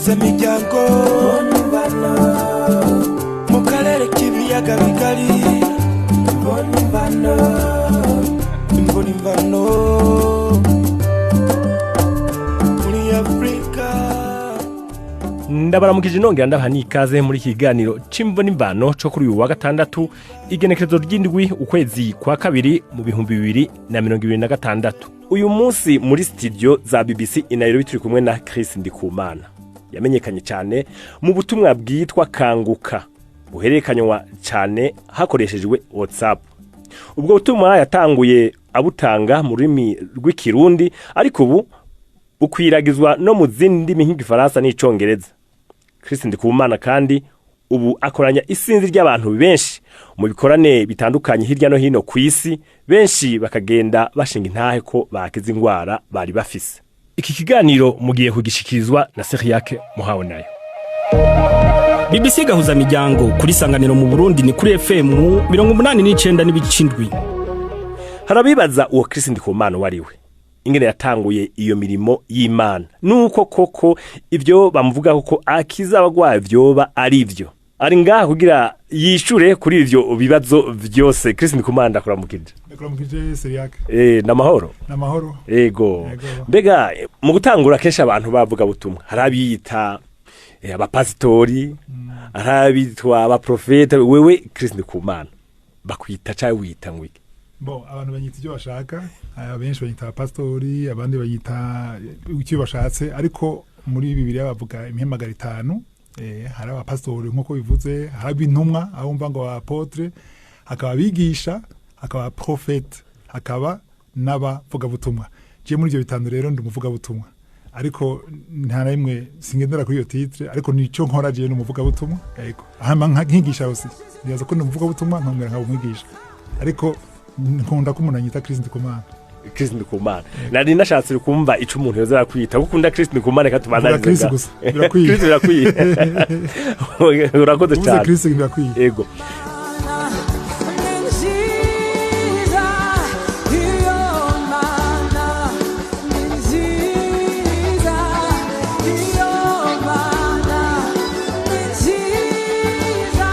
Gahuza miryango mu karere k'ibiyaga bigari. Imvano, imvano, imvano muri Afrika. Ndabaramukije, nongera ndabaha n'ikaze muri iki kiganiro c'imvo n'imvano co kuri uyu wa gatandatu, igenekerezo ry'indwi, ukwezi kwa kabiri, mu 2026. Uyu munsi muri studio za BBC i Nairobi turi kumwe na Chris Ndikumana, yamenyekanye cyane mu butumwa bwitwa Kanguka, buhererekanywa cyane hakoreshejwe WhatsApp. Ubwo butumwa yatanguye abutanga mu rurimi rw'Ikirundi, ariko ubu bukwiragizwa no mu zindi ndimi nk'Igifaransa n'Icongereza. Chris Ndikumana kandi ubu akoranya isinzi ry'abantu benshi mu bikorane bitandukanye hirya no hino ku isi, benshi bakagenda bashinga intahe ko bakize ingwara bari bafise. Iki kiganiro mugiye kugishikirizwa na Seriake Muhawe nayo. BBC Gahuza Miryango kuri Sanganiro mu Burundi ni kuri FM 89.7. Harabibaza uwo Chris Ndikumana wariwe, ingene yatanguye iyo mirimo y'Imana, nuko koko ibyo bamuvuga ko akiza abagwayi vyoba ari vyo. Ari ngaha kugira yishure kuri ivyo bibazo vyose. Chris Ndikumana, ndakuramukije. Ndakuramukije, Seriake. Namahoro? Namahoro. Ego. Ego. Mbega mu gutangura, kenshi abantu bavuga butumwa hari abiyita abapasitori, hari abitwa abaprofeta. Wewe Chris Ndikumana bakwita cyangwa wita ngwiki? Bo, abantu banyita ibyo bashaka. Benshi banyita abapasitori, abandi banyita icyo bashatse, ariko muri Bibiliya bavuga imihamagaro itanu. Hari abapasitori nk'uko bivuze, hari ab'intumwa, aho mva ngo apôtre, hakaba abigisha, hakaba prophète, hakaba n'abavugabutumwa. Je muri ibyo bitanu rero ndi umuvugabutumwa, ariko nta na rimwe singendera kuri iyo titre, ariko nico nkora. Jewe ni umuvugabutumwa, yego, hama nkigisha hose. Nibaza ko ni umuvugabutumwa, nkongera nkaba umwigisha, ariko nkunda ko umuntu anyita Chris Ndikumana. Chris Ndikumana. Nari nashatse kumva ico umuntu yoza kwita, kuko ukunda Chris Ndikumana, reka Vuga tubandanirize Chris ngaho. gusa birakwiye. Chris birakwiye, urakoze Uvuze cyane. Chris birakwiye. Ego. Nziza iyo mana, nziza iyo mana, nziza,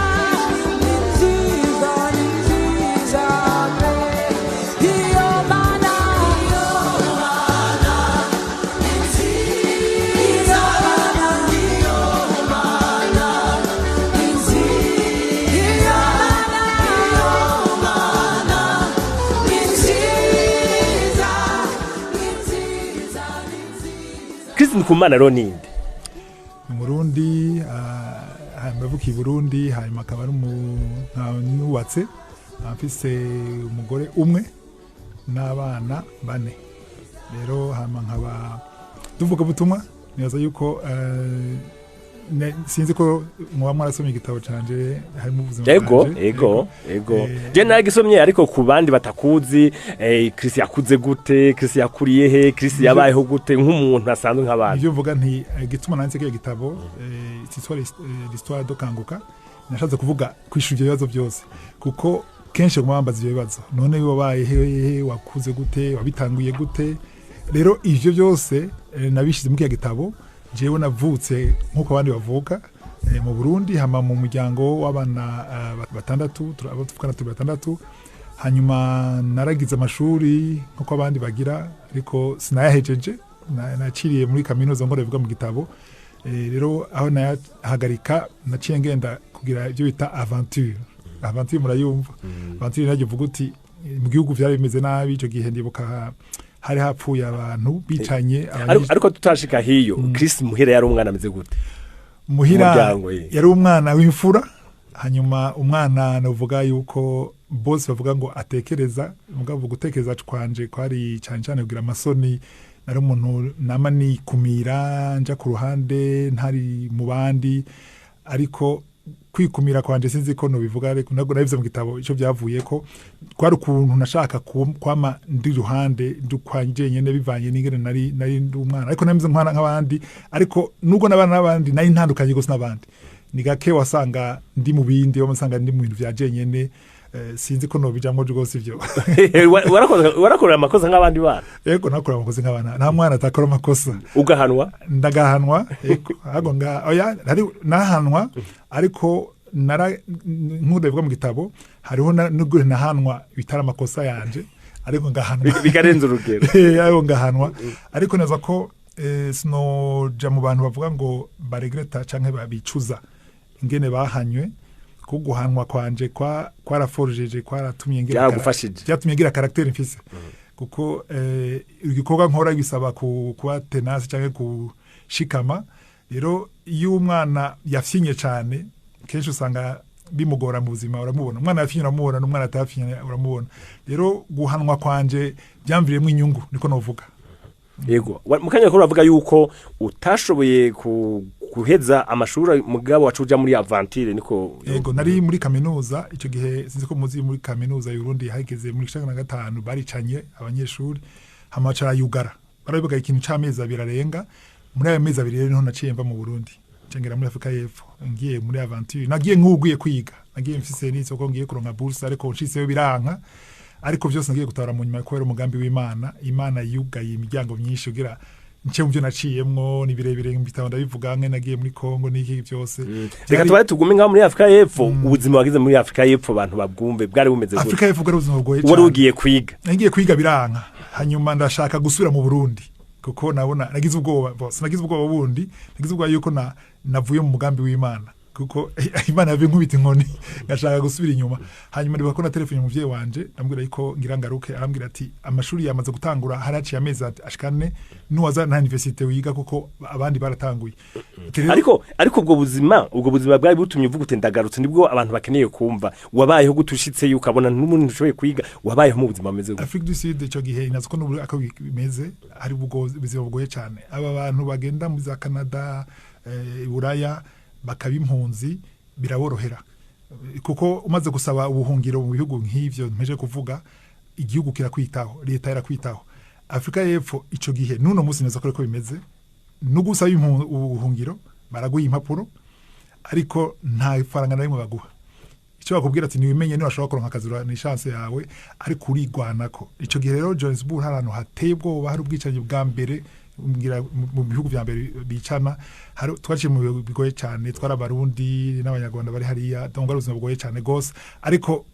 nziza, nziza pe iyo mana, iyo mana, nziza, iyo mana, nziza, iyo mana, nziza, nziza, nziza. Chris Ndikumana rero ninde? Ni Umurundi, hanyuma yavukiye i Burundi, hanyuma akaba ari nubatse, mfise umugore umwe n'abana bane. Rero hanyuma nkaba tuvuga butumwa. Nibaza yuko sinzi ko muba mwarasomye igitabo canje, harimo ubuzima bwanje. Ego. Je nagisomye, ariko ku bandi batakuzi, Chris yakuze gute? Chris yakuriye he? Chris yabayeho gute nk'umuntu asanzwe nk'abandi? Nivyo mvuga nti igituma nanditse kiriya gitabo, l'histoire de Kanguka, nashatse kuvuga kwishura ivyo bibazo byose, kuko kenshi baguma bambaza ivyo bibazo: none wabaye hehe, wakuze gute, wabitanguye gute? Rero ivyo byose nabishize muri kiriya gitabo. Jewe navutse nk'uko abandi bavuka, mu Burundi, hama mu muryango w'abana batandatu, abo tuvukana turi batandatu. Hanyuma naragize amashuri nk'uko abandi bagira, ariko sinayahejeje. Naciriye muri kaminuza nkora bivuga mu gitabo. Rero aho nayahagarika, naciye ngenda kugira ibyo bita aventure. Aventure murayumva? Aventure naryo uvuga uti mu gihugu vyari bimeze nabi ico gihe. Ndibuka hari hapfuye abantu bicanye. Ariko tutashika hiyo, Chris muhira yari umwana ameze gute? Muhira Umuryango, ye. yari umwana w'imfura, hanyuma umwana navuga yuko bose bavuga ngo atekereza, mugabo gutekereza kwanje kwari cyane cyane kugira amasoni. Nari umuntu nama nikumira, nja ku ruhande, ntari mu bandi, ariko kwikumira kwanje sinzi ko nobivuga, ariko ntabwo nabivuze mu gitabo ico byavuye ko kwari ukuntu nashaka kwama ndi ruhande ndi kwanje nyene, bivanye n'ingene nari ndi umwana, ariko nameze nk'umwana nk'abandi. Ariko nubwo n'abana n'abandi nari ntandukanye gose n'abandi, ni gake wasanga ndi mu bindi, wasanga ndi mu bintu vya jenyene. Sinzi ko nobijamwo rwose ivyo. Warakora amakosa nk'abandi bana? Yego, nakora amakosa nk'abana, nta mwana atakora amakosa. Ugahanwa? Ndagahanwa, yego. Ahubwo nga oya, nahanwa, ariko nara nk'uko bivuga mu gitabo, hariho n'ubwo nahanwa bitari amakosa yanje, ariko ngahanwa. Bikarenza urugero. Ariko ngahanwa, ariko neza ko sinoja mu bantu bavuga ngo baregreta canke babicuza ingene bahanywe, ko guhanwa kwanje kwaraforjeje, kwaratumye ngira Byagufashije. Byatumye ngira caractère mfise, kuko igikorwa nkora bisaba kuba tenace canke gushikama. Rero iyo umwana yafyinye cane, kenshi usanga bimugora mu buzima. Uramubona umwana yafinye, uramubona n'umwana atafinye uramubona. Rero guhanwa kwanje byamviriyemo inyungu, niko novuga. Yego. Mu kanya ko uravuga yuko utashoboye guheza amashuri, mugabo wacu uja muri aventure, niko? Yego, nari muri kaminuza icyo gihe. Sinzi ko muzi, muri kaminuza y'u Burundi hageze muri 95 baricanye abanyeshuri, hama yugara, barabivuga ikintu c'amezi 2 arenga. Muri ayo mezi 2 rero niho naciye mva mu Burundi, cengera muri Afrika y'Epfo, ngiye muri aventure. Nagiye nk'ugiye kwiga, nagiye mfise n'isoko ngiye kuronka bourse, ariko nshiseyo biranka. Ariko byose nagiye gutabara mu nyuma kubera umugambi w'Imana. Imana yugaye imiryango myinshi kugira nce mu byo naciyemwo. Ni birebire mu bitabo ndabivuga, nke nagiye muri Kongo n'iki byose. Reka tubaye tugume ngaho muri Afrika y'Epfo. Ubuzima wagize muri Afrika y'Epfo, abantu babwumve, bwari bumeze gute? Afrika y'Epfo bwari ubuzima bugoye Wari cane. ugiye kwiga? Nagiye kwiga biranka, hanyuma ndashaka gusubira mu Burundi kuko nabona nagize ubwoba bose, nagize ubwoba bundi, nagize ubwoba yuko na navuye mu mugambi w'Imana, kuko Imana yavuye nkubita inkoni, ngashaka gusubira inyuma. Hanyuma ndibuka ko na telefone umuvyeyi wanje, ndamubwira yuko ngira ngaruke. Arambwira ati amashuri yamaze gutangura, haraciye amezi ashikane, nuwaza nta université wiga kuko abandi baratanguye. Ati rero- Ariko ubwo buzima bwari butumye uvuga uti ndagarutse, nibwo abantu bakeneye kumva. Wabayeho gute ushitse yuko abona n'umuntu ushoboye kwiga? Wabayeho mu buzima bumeze gute? Afrique du Sud icyo gihe, inazi ko n'ubu ako bimeze, hari ubuzima bugoye cyane. Aba bantu bagenda muri za Canada, Buraya, bakaba impunzi, biraborohera, kuko umaze gusaba ubuhungiro mu bihugu nk'ivyo mpeje kuvuga, igihugu kirakwitaho, leta irakwitaho. Afrika y'Epfo ico gihe, n'uno munsi neza ko ariko bimeze, no gusaba ubuhungiro baraguha impapuro, ariko nta faranga na rimwe baguha. Icyo bakubwira ati niwimenye, niba washobora kuronka akazi ni chance yawe, ariko urigwanako. Ico gihe rero Johannesburg hari ahantu hateye ubwoba, hari ubwicanyi bwa mbere ngira mu bihugu vya mbere bicana. Hari twaciye mu bihe bigoye cyane, twari Abarundi n'Abanyarwanda bari hariya, donc ari ubuzima bugoye cyane gose, ariko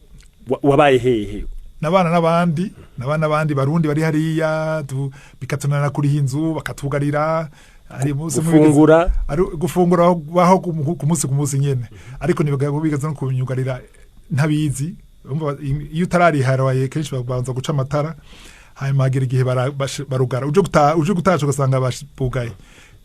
Wabaye hehe? Nabana n'abandi Barundi bari hariya, bikatunanira kuriha inzu, bakatugarira. Hari umunsi umwe Gufungura? Ari gufungura baho ku munsi nyene, ariko nibigaza no kunyugarira ntabizi. Urumva, iyo utarariharaye kenshi babanza guca amatara, hanyuma hagera igihe barugara, uje gutaha ugasanga bugaye.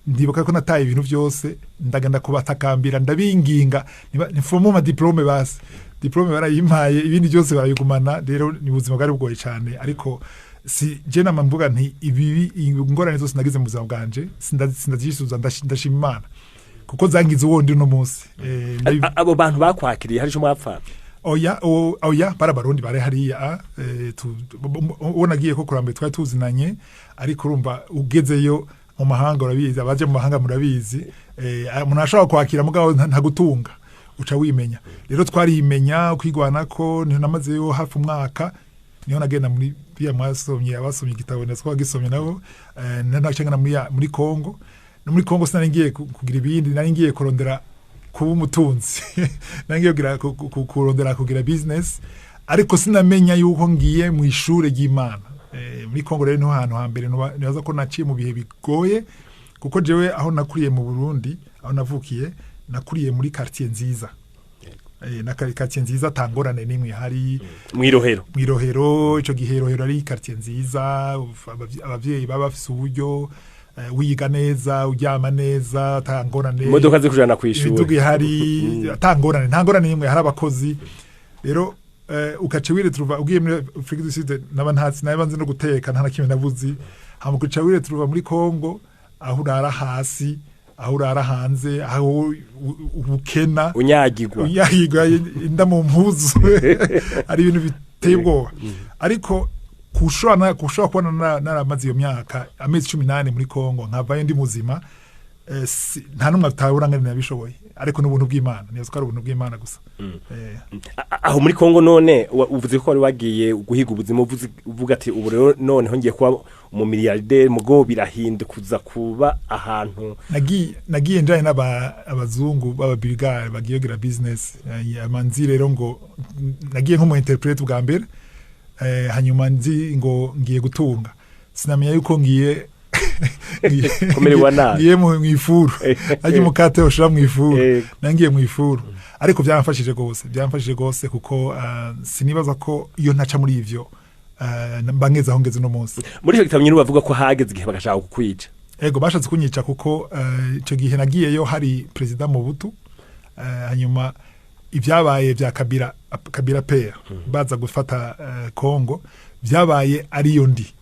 Ndibuka ko nataye ibintu byose, ndagenda kubatakambira, ndabinginga nifomo ma diplôme, basi diplôme barayimpaye, ibindi byose barabigumana. Rero ni ubuzima bwari bugoye cyane, ariko si je nama mvuga nti ibibi, ingorane zose nagize mu buzima bwanje sindazisubiza, ndashima Imana kuko zangize uwo ndi uno munsi. Abo bantu bakwakiriye hari ico mwapfana? Oya, oya, bari Abarundi bari hariya, uwo nagiye ko kurambere twari tuzinanye, ariko urumva ugezeyo mu mahanga, urabizi, abaje mu mahanga murabizi, umuntu ashobora kwakira mugabo ntagutunga, uca wimenya. Rero twarimenya kwigwanako, niho namazeyo hafi umwaka, niho nagenda muri biya mwasomye, abasomye igitabo ndetse twagisomye nabo, nacengana muri Kongo. No muri Kongo sinari ngiye kugira ibindi, nari ngiye kurondera kuba umutunzi, nari ngiye kurondera kugira business, ariko sinamenya yuko ngiye mu ishure ry'Imana. Muri Kongo rero niho hantu hambere nibaza ko naciye mu bihe bigoye, kuko jewe aho nakuriye mu Burundi, aho navukiye, nakuriye muri quartier nziza, na quartier nziza, tangorane nimwe hari. Mwirohero? Mwirohero. Ico gihe Rohero ari quartier nziza, abavyeyi baba bafise uburyo, wiga neza, uryama neza, tangorane. Imodoka zikujana kw'ishuri? Imiduga ihari, atangorane, nta ngorane nimwe, hari abakozi. Rero ukaca wiretrouva ugiye muri Afrique du Sud, naba ntazi, naba nzi no guteka, nta na kimwe nabuzi. Hama ukaca wiretrouva muri Congo, aho urara hasi, aho urara hanze, aho ubukena. Unyagirwa. Unyagirwa, inda mu mpuzu, ari ibintu biteye ubwoba. Ariko kushobora kubona naramaze iyo myaka, amezi 18 muri Congo, nkavayo ndi muzima, nta n'umwe atahura ngene nabishoboye. Ariko n'ubuntu bw'Imana, nibaza ko ari ubuntu bw'Imana gusa. Aho muri Kongo none uvuze ko wari wagiye guhiga ubuzima, uvuga ati ubu rero noneho ngiye kuba umumiliyarderi, mugo birahinduka kuba ahantu. Nagiye njanye n'abazungu b'ababulgare bagiye kugira business. Amanzi rero ngo nagiye nk'umu interprète bwa mbere, hanyuma nzi ngo ngiye gutunga, sinamenya yuko ngiye Kumererwa nabi. Ngiye mu ifuru, ajye umukate ushira mu ifuru. Nangiye mu ifuru, ariko byaramfashije gose, byaramfashije gose, kuko sinibaza ko iyo ntaca muri ivyo mba ngeze aho ngeze no munsi. Muri icyo gitabo nyine bavuga ko hageze igihe bagashaka kukwica. Ego, bashatse kunyica, kuko ico gihe nagiyeyo hari perezida Mobutu, hanyuma ibyabaye bya Kabila, Kabila père, baza gufata Congo, byabaye ariyo ndi.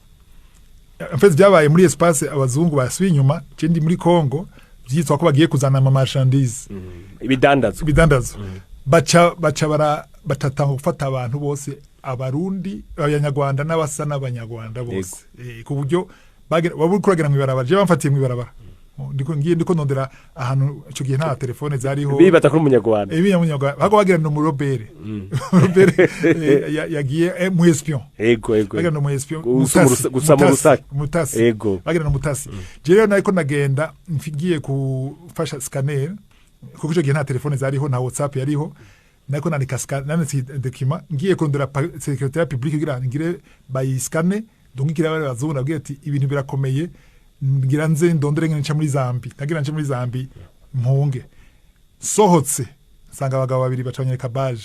En fait, byabaye muri espace abazungu basubiye inyuma, je ndi muri Congo, byitwa ko bagiye kuzana ama marchandise, ibidandazwa. Ibidandazwa. Baca bara batatanga gufata abantu bose, Abarundi, Abanyarwanda n'abasa n'Abanyarwanda bose, ku buryo waba uriko uragera mw'ibarabara, je bamfatiye mw'ibarabara, ndiko ngiye, ndiko ndondera ahantu, ico gihe nta telefone zariho. Bibata kuri umunyarwanda. Ibi nyamunyarwanda bago bagira no murobere murobere, yagiye mu espion. ego ego Bagira no mu espion. Gusa mu rusaka. Mutasi. Bagira no mutasi. Je rero nariko nagenda mfigiye gufasha scanner, kuko ico gihe nta telefone zariho, nta WhatsApp yariho. Nariko nandika nanditse document, ngiye kurondera secrétaire public kugira ngire bayiskane, ndungikira bari bazungu. Nabwiye ati ibintu birakomeye, ngira nze ndondere ngene nca muri Zambi, nagira nce muri Zambi mpunge. Sohotse nsanga abagabo babiri baca banyereka badge,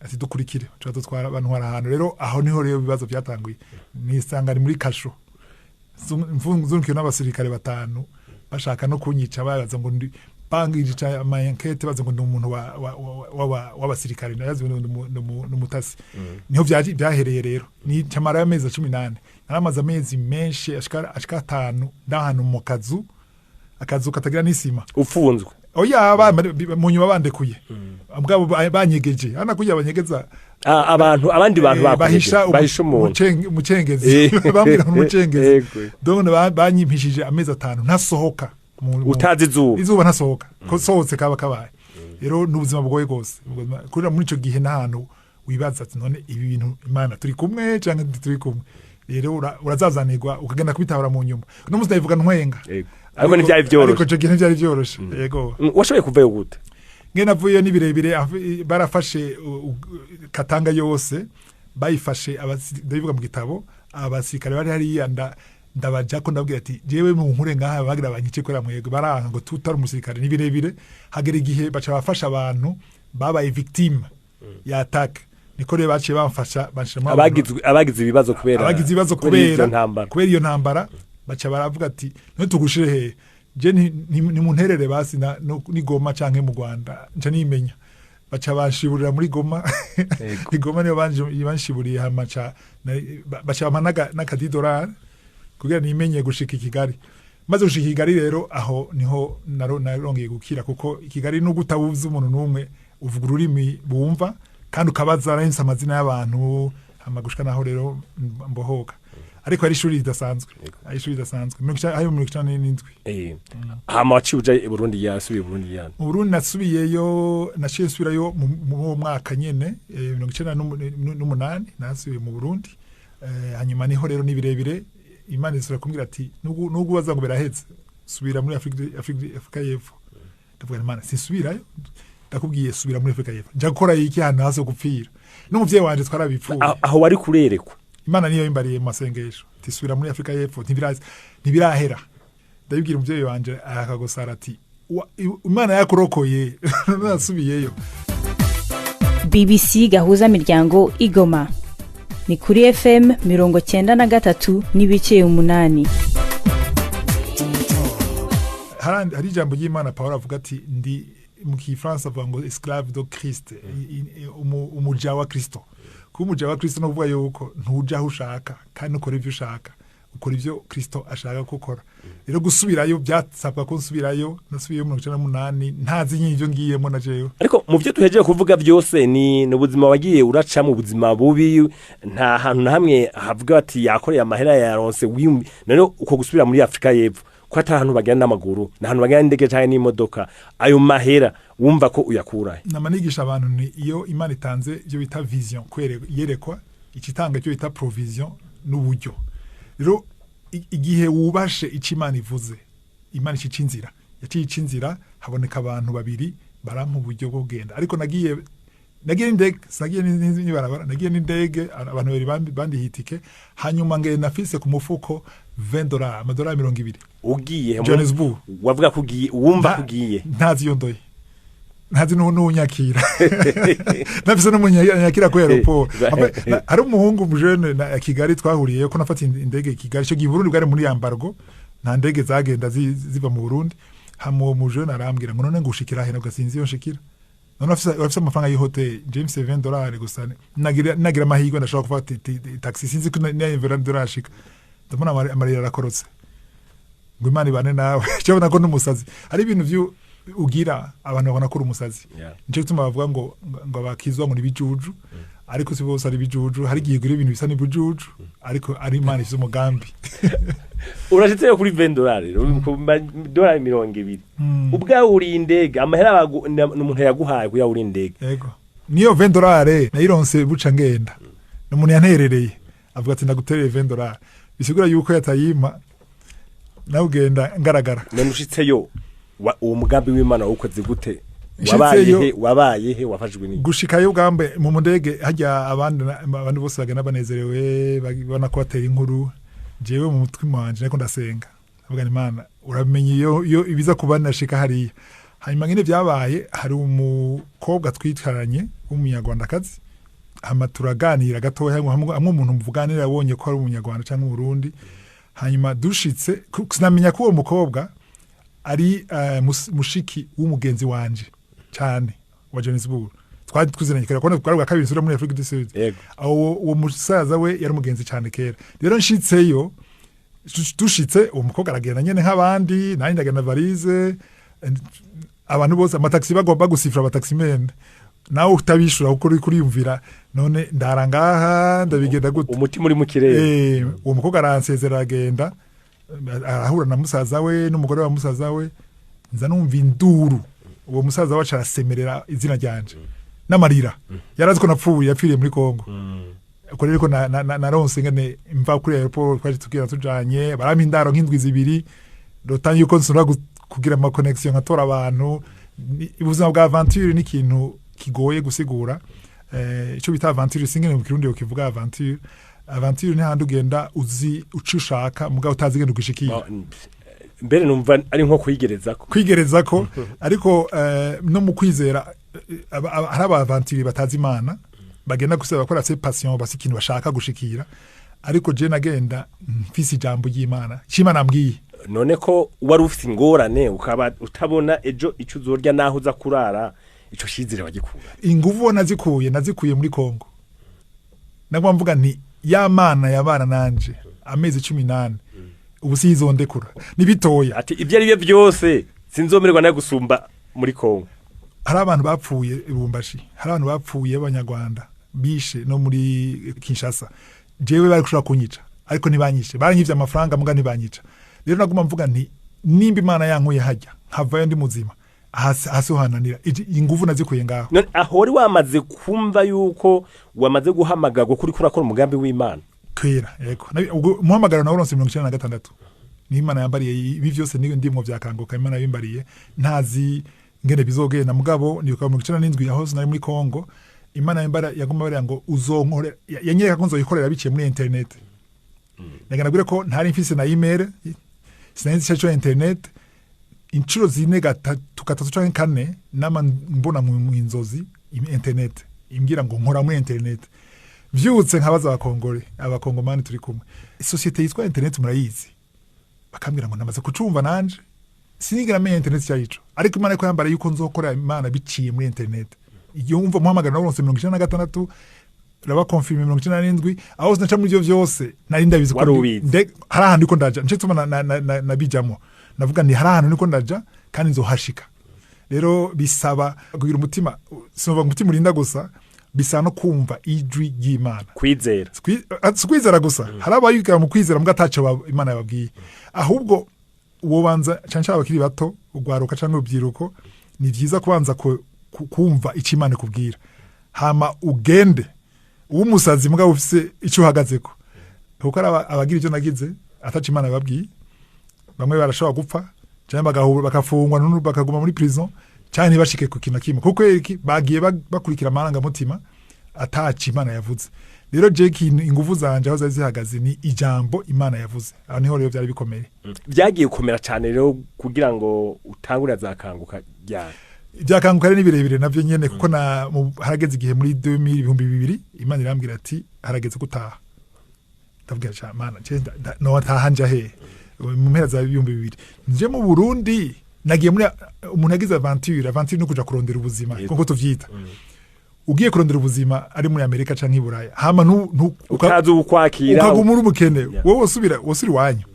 ati dukurikire, baca dutwara, bantwara ahantu. Rero aho niho rero ibibazo byatanguye, nisanga ari muri kasho, mvunzukiwe n'abasirikare batanu, bashaka no kunyica, babaza ngo ndi bangirica ama enquête, baza ngo ndi umuntu w'abasirikare, nayazi ngo ndi umutasi. Niho byahereye rero, ni camara y'amezi 18, naramaze amezi menshi ashika 5 ndahantu mu kazu, akazu katagira n'isima. Ufunzwe? Oya, mu nyuma bandekuye, mugabo banyegeje hana kugira banyegeza. Ah, abantu, abandi bantu bahisha bahisha umuntu. Umucengezi. Bambwira ngo umucengezi. Donc banyimpishije amezi 5 ntasohoka Utazi izuba. Izuba, ntasohoka, ko sohotse kaba kabaye. Rero n'ubuzima bugoye gose kurira muri ico gihe, n'ahantu wibaza ati none ibi bintu Imana turi kumwe canke ntituri kumwe? Rero urazazanirwa ukagenda kubitahura mu nyuma. No musi ndabivuga ntwenga. Ariko ntivyari vyoroshe. Ariko ico gihe ntivyari vyoroshe, yego. Washoboye kuvayo gute? Nge navuyeyo ni birebire. Barafashe Katanga yose bayifashe, ndabivuga mu gitabo. Abasirikare bari hariya ndabajako, ndabwira ati jewe mu nkure ngaha, bagira banyice kubera mwego, baranka ngo tutari umusirikare. Ni birebire. Hagera igihe baca bafasha abantu babaye victime ya attaque, niko rero baciye bamfasha, banshiramo Abagize ibibazo kubera abagize ibibazo kubera iyo kubera ntambara. Kubera iyo ntambara, baca baravuga ati none tugushire hehe? Je ni munterere basi na no, ni Goma canke mu Rwanda nca nimenya. Baca banshiburira muri Goma. I Goma niyo banshiburiye, hama baca bampa n'akadidorari kugira nimenye gushika i Kigali. Maze gushika i Kigali rero, aho niho narongeye gukira, kuko i Kigali nubwo utabuze umuntu n'umwe, uvuga ururimi bumva kandi ukabaza, arahise amazina y'abantu, hama gushika naho rero mbohoka. Ariko ari ishuri ridasanzwe, ari ishuri ridasanzwe. Hari 97. Hama waciye uja i Burundi, yasubiye i Burundi yani? Mu Burundi nasubiyeyo, naciye nsubirayo mu uwo mwaka nyene, 98 nasubiye mu Burundi. Hanyuma niho rero ni birebire, Imana isubira kumbwira ati nubwo ubaza ngo biraheze, subira muri Afrika y'Epfo. Ndavuga Imana sinsubirayo, ndakubwiye subira muri Afrika y'Epfo, nja gukora iki ahantu hasi gupfira? N'umuvyeyi wanje twarabipfuye. Aho wari kurerekwa? Imana niyo yimbariye mu masengesho ati subira muri Afrika y'Epfo, ntibirahera. Ndabibwira umuvyeyi wanje, akagosara ati Imana yakurokoye, nasubiyeyo. BBC Gahuza Miryango Igoma ni kuri FM 93.8. Hari ijambo ry'Imana Paul avuga ati ndi mu Kifaransa avuga ngo esclave de Christ, umuja wa Kristo. Kuba umuja wa Kristo no kuvuga yuko ntuja aho ushaka kandi ukora ivyo ushaka, ukora ivyo Kristo ashaka ko ukora. Rero gusubirayo byasabwa ko nsubirayo, nasubiyeyo 98 ntazi nyine ivyo ngiyemo na jewe. Ariko mu byo duhejeje kuvuga byose ni ubuzima wagiye uraca mu buzima bubi, nta hantu na hamwe havuga ati yakoreye amahera yaronse wiyumvi. None uko gusubira muri Afrika y'Epfo Ko atari ahantu bagenda n'amaguru, ni ahantu bagenda n'indege canke n'imodoka. Ayo mahera wumva ko uyakurahe? Nama nigisha abantu ni iyo Imana itanze ibyo bita vision, yerekwa, ikitanga ibyo bita provision n'uburyo. Rero igihe wubashe icyo Imana ivuze, Imana ica inzira, yaciye ica inzira, haboneka abantu babiri barampa uburyo bwo kugenda. Ariko nagiye n'indege, sinagiye n'ibarabara, nagiye n'indege. Abantu babiri bandihiye itike, hanyuma ngenda nafise ku mufuko $20, amadolari 20. Ugiye Johannesburg. Wavuga ko ugiye, wumva ko ugiye? Ntazi iyo ndoye, ntazi n'unyakira, nafise n'umunyakira kuri aéroport. Hari umuhungu mujene na Kigali twahuriye ko nafata indege i Kigali. Ico gihe Burundi bwari muri embargo, nta ndege zagenda ziva mu Burundi. Hama uwo mujene arambwira ngo: "None ngushikira he?" Nabwo sinzi iyo nshikira. None urafise amafaranga y'ihoteli? James, $20 gusa. Nagira amahirwe ndashobora gufata taxi, sinzi ko nayo $20 ashika. Ndabona amarira arakorotse, ngo Imana ibane nawe. Cyabona ko n'umusazi hari ibintu vyu ugira abantu babona ko uri umusazi. Nico gituma bavuga ngo abakizwa ngo ni ibijuju, ariko si bose ari ibijuju. Hari igihe ugira ibintu bisa n'ibijuju, ariko ari Imana ifise umugambi. Urashitseyo kuri $20, ku madolari 20, ubwawe uriye indege, amahera n'umuntu yaguhaye kugira uri indege? Yego, niyo $20 nayironse buca ngenda. Ni umuntu yanterereye, avuga ati: "Ndagutereye $20." Bisigura yuko yatayimpa nawe ugenda ngaragara. None ushitseyo, uwo mugambi w'Imana wawukoze gute? Nshitseyo- Wabaye he? Wabaye he? Wafashijwe n'iki? Gushikayo bwambe mu ndege hajya abandi abandi bose bagenda banezerewe, babona ko batera inkuru. Jewe mu mutwe wanje nariko ndasenga, ndavuga nti: "Imana, uramenye iyo ibiza kuba nashika hariya." Hanyuma nyine byabaye, hari umukobwa twicaranye w'umunyarwandakazi, hama turaganira gatoya, hamwe umuntu muvuganira yabonye ko ari umunyarwanda cyangwa umurundi. Hanyuma dushitse, sinamenya ko uwo mukobwa ari mushiki w'umugenzi wanje cyane wa Johannesburg twari twizeranye kera, kubona bwari bwa kabiri nsubira muri Afrique du Sud. Aho uwo musaza we yari umugenzi cyane kera. Rero nshitseyo, dushitse, uwo mukobwa aragenda nyene nk'abandi, nanjye ndagenda valise. Abantu bose amataxi bagomba gusifura, abataximen nawe utabishura kuko uri kuriyumvira: none ndara ngaha, ndabigenda gute? Umutima uri mu kirere. Uwo mukobwa aransezera, aragenda, arahura na musaza we n'umugore wa musaza we. Nza numva induru, uwo musaza wacu arasemerera izina ryanje n'amarira, yarazi ko napfuye, yapfiriye muri Kongo. Uko rero ko naronse ngene mva kuri aéroport, twaje tubwira tujanye, barampa indaro nk'indwi 2, rota yuko nsubira kugira ama connection nkatora abantu. Ubuzima bwa aventure ni ikintu kigoye gusigura. Icyo bita aventure, singene mu Kirundi kivuga aventure. Aventure ni handi ugenda uzi uco ushaka, mugabo utazi ingene ugishikira. Mbere numva ari nko kwigerezako. Kwigereza ko, ariko no mu kwizera, hari abavantiri batazi Imana bagenda gusa bakora se passion, basi ikintu bashaka gushikira. Ariko je nagenda mfise ijambo ry'Imana, c'Imana ambwiye. None ko wari ufite ingorane, ukaba utabona ejo ico uzorya naho uza kurara, ico shizire wagikura? Inguvu nazikuye muri Kongo. Nagwa mvuga nti: "Ya Mana yabana nanje amezi 18, ubu sizondekura." Ni bitoya. Ati: "Ibyo ari byo byose sinzomererwa nayo gusumba muri Kongo." Hari abantu bapfuye i Lubumbashi, hari abantu bapfuye b'Abanyarwanda bishe no muri Kinshasa. Jewe bari kushobora kunyica, ariko ntibanyishe. Baranyivye amafaranga, muga ntibanyica. Rero naguma mvuga nti: "Nimba Imana yankuye hajya nkavayo ndi muzima, hasi hasi hananira." Inguvu nazikuye ngaho. None aho wari wamaze kumva yuko wamaze guhamagarwa kuri kurakora umugambi w'Imana? Kwera, yego. Ubwo umuhamagaro nawuronse 96, ni Imana yambariye ibi vyose, ni ndimwo vyakanguka. Imana yabimbariye ntazi ngene bizogenda, mugabo nibuka 97 aho nari muri Kongo, Imana yambara yaguma bariya ngo uzonkore, yanyereka ko nzoyikorera biciye muri internet. Ndaga nabwira ko ntari mfise na email, sinari nzi ico internet. Inshuro zine, gatatu, gatatu canke kane, nama mbona mu inzozi internet imbwira ngo nkora muri internet. Vyutse nkabaza abakongore, abakongomani turi kumwe: "Société yitwa internet murayizi?" Bakambwira ngo namaze kucumva. Nanje sinigera menya internet cyayico, ariko Imana ko yambara yuko nzokora Imana biciye muri internet. Iyo wumva muhamagara nawuronse 96, raba confirme 97. Aho sinaca muri ivyo vyose nari ndabizi ko Wari ubizi. hari ahantu ndiko ndaja. Nico gituma nabijamwo, navuga nti: "Hari ahantu ndiko ndaja kandi nzohashika." Rero bisaba kugira umutima, sinumva umutima urinda gusa, bisaba no kumva ijwi ry'Imana. Kwizera. Si kwizera gusa. Hari abayiga mu kwizera mbwa ataco Imana yababwiye. Ahubwo Uwo banza cyane cyane abakiri bato, ugwaruka cyangwa urubyiruko, ni byiza kubanza kumva icyo Imana ikubwira, hama ugende uw'umusazi mugabo ufise icyo uhagazeko, kuko ari abagira ivyo nagize ataco Imana yababwiye. Bamwe barashobora gupfa cyangwa bagahura bakafungwa nunu bakaguma muri prison, cyangwa ntibashike ku kintu na kimwe, kuko iki bagiye bakurikira amarangamutima ataco Imana yavuze. Rero je ikintu ingufu zanje aho zari zihagaze ni ijambo Imana yavuze. Aho niho rero byari bikomeye. Byagiye gukomera cyane rero kugira ngo utangure azakanguka ryari? Ibyakanguka rero ni birebire navyo nyene, kuko harageze igihe muri 2000, 2000, Imana irambwira ati: "Harageze gutaha." Ndabwira cyane: "Mana, je no taha nja he?" Mu mpera za 2000 nje mu Burundi, nagiye muri umuntu yagize aventure. Aventure ni kuja kurondera ubuzima, kuko tuvyita ugiye kurondera ubuzima ari muri Amerika canke i Buraya, hama utazi ukwakira, ukaguma uri umukene. Wowe wosubira iwanyu.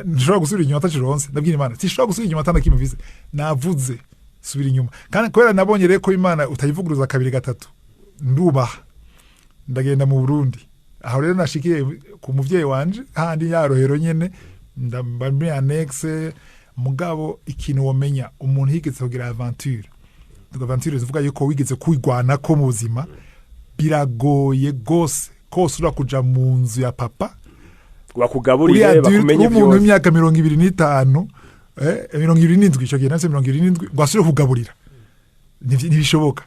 Nshobora gusubira inyuma atakironse. Ndabwira Imana: "Sinshobora gusubira inyuma atanakimwe mvise." Navuze subira inyuma, kandi kubera nabonye rero ko Imana utayivuguruza kabiri gatatu, ndubaha, ndagenda mu Burundi. Aho rero nashikiye ku muvyeyi wanje handi ya Rohero nyene, ndamba muri annexe. Mugabo ikintu womenya, umuntu yigeze kugira aventure, aventure zivuga yuko wigeze kwigwanako mu buzima, biragoye gose kose ura kuja mu nzu ya papa bakugaburire, uri adulte, bakumenye umuntu byose. W'imyaka 25, 27, ico gihe nafise 27, ngo asubire kugaburira. Ntibishoboka.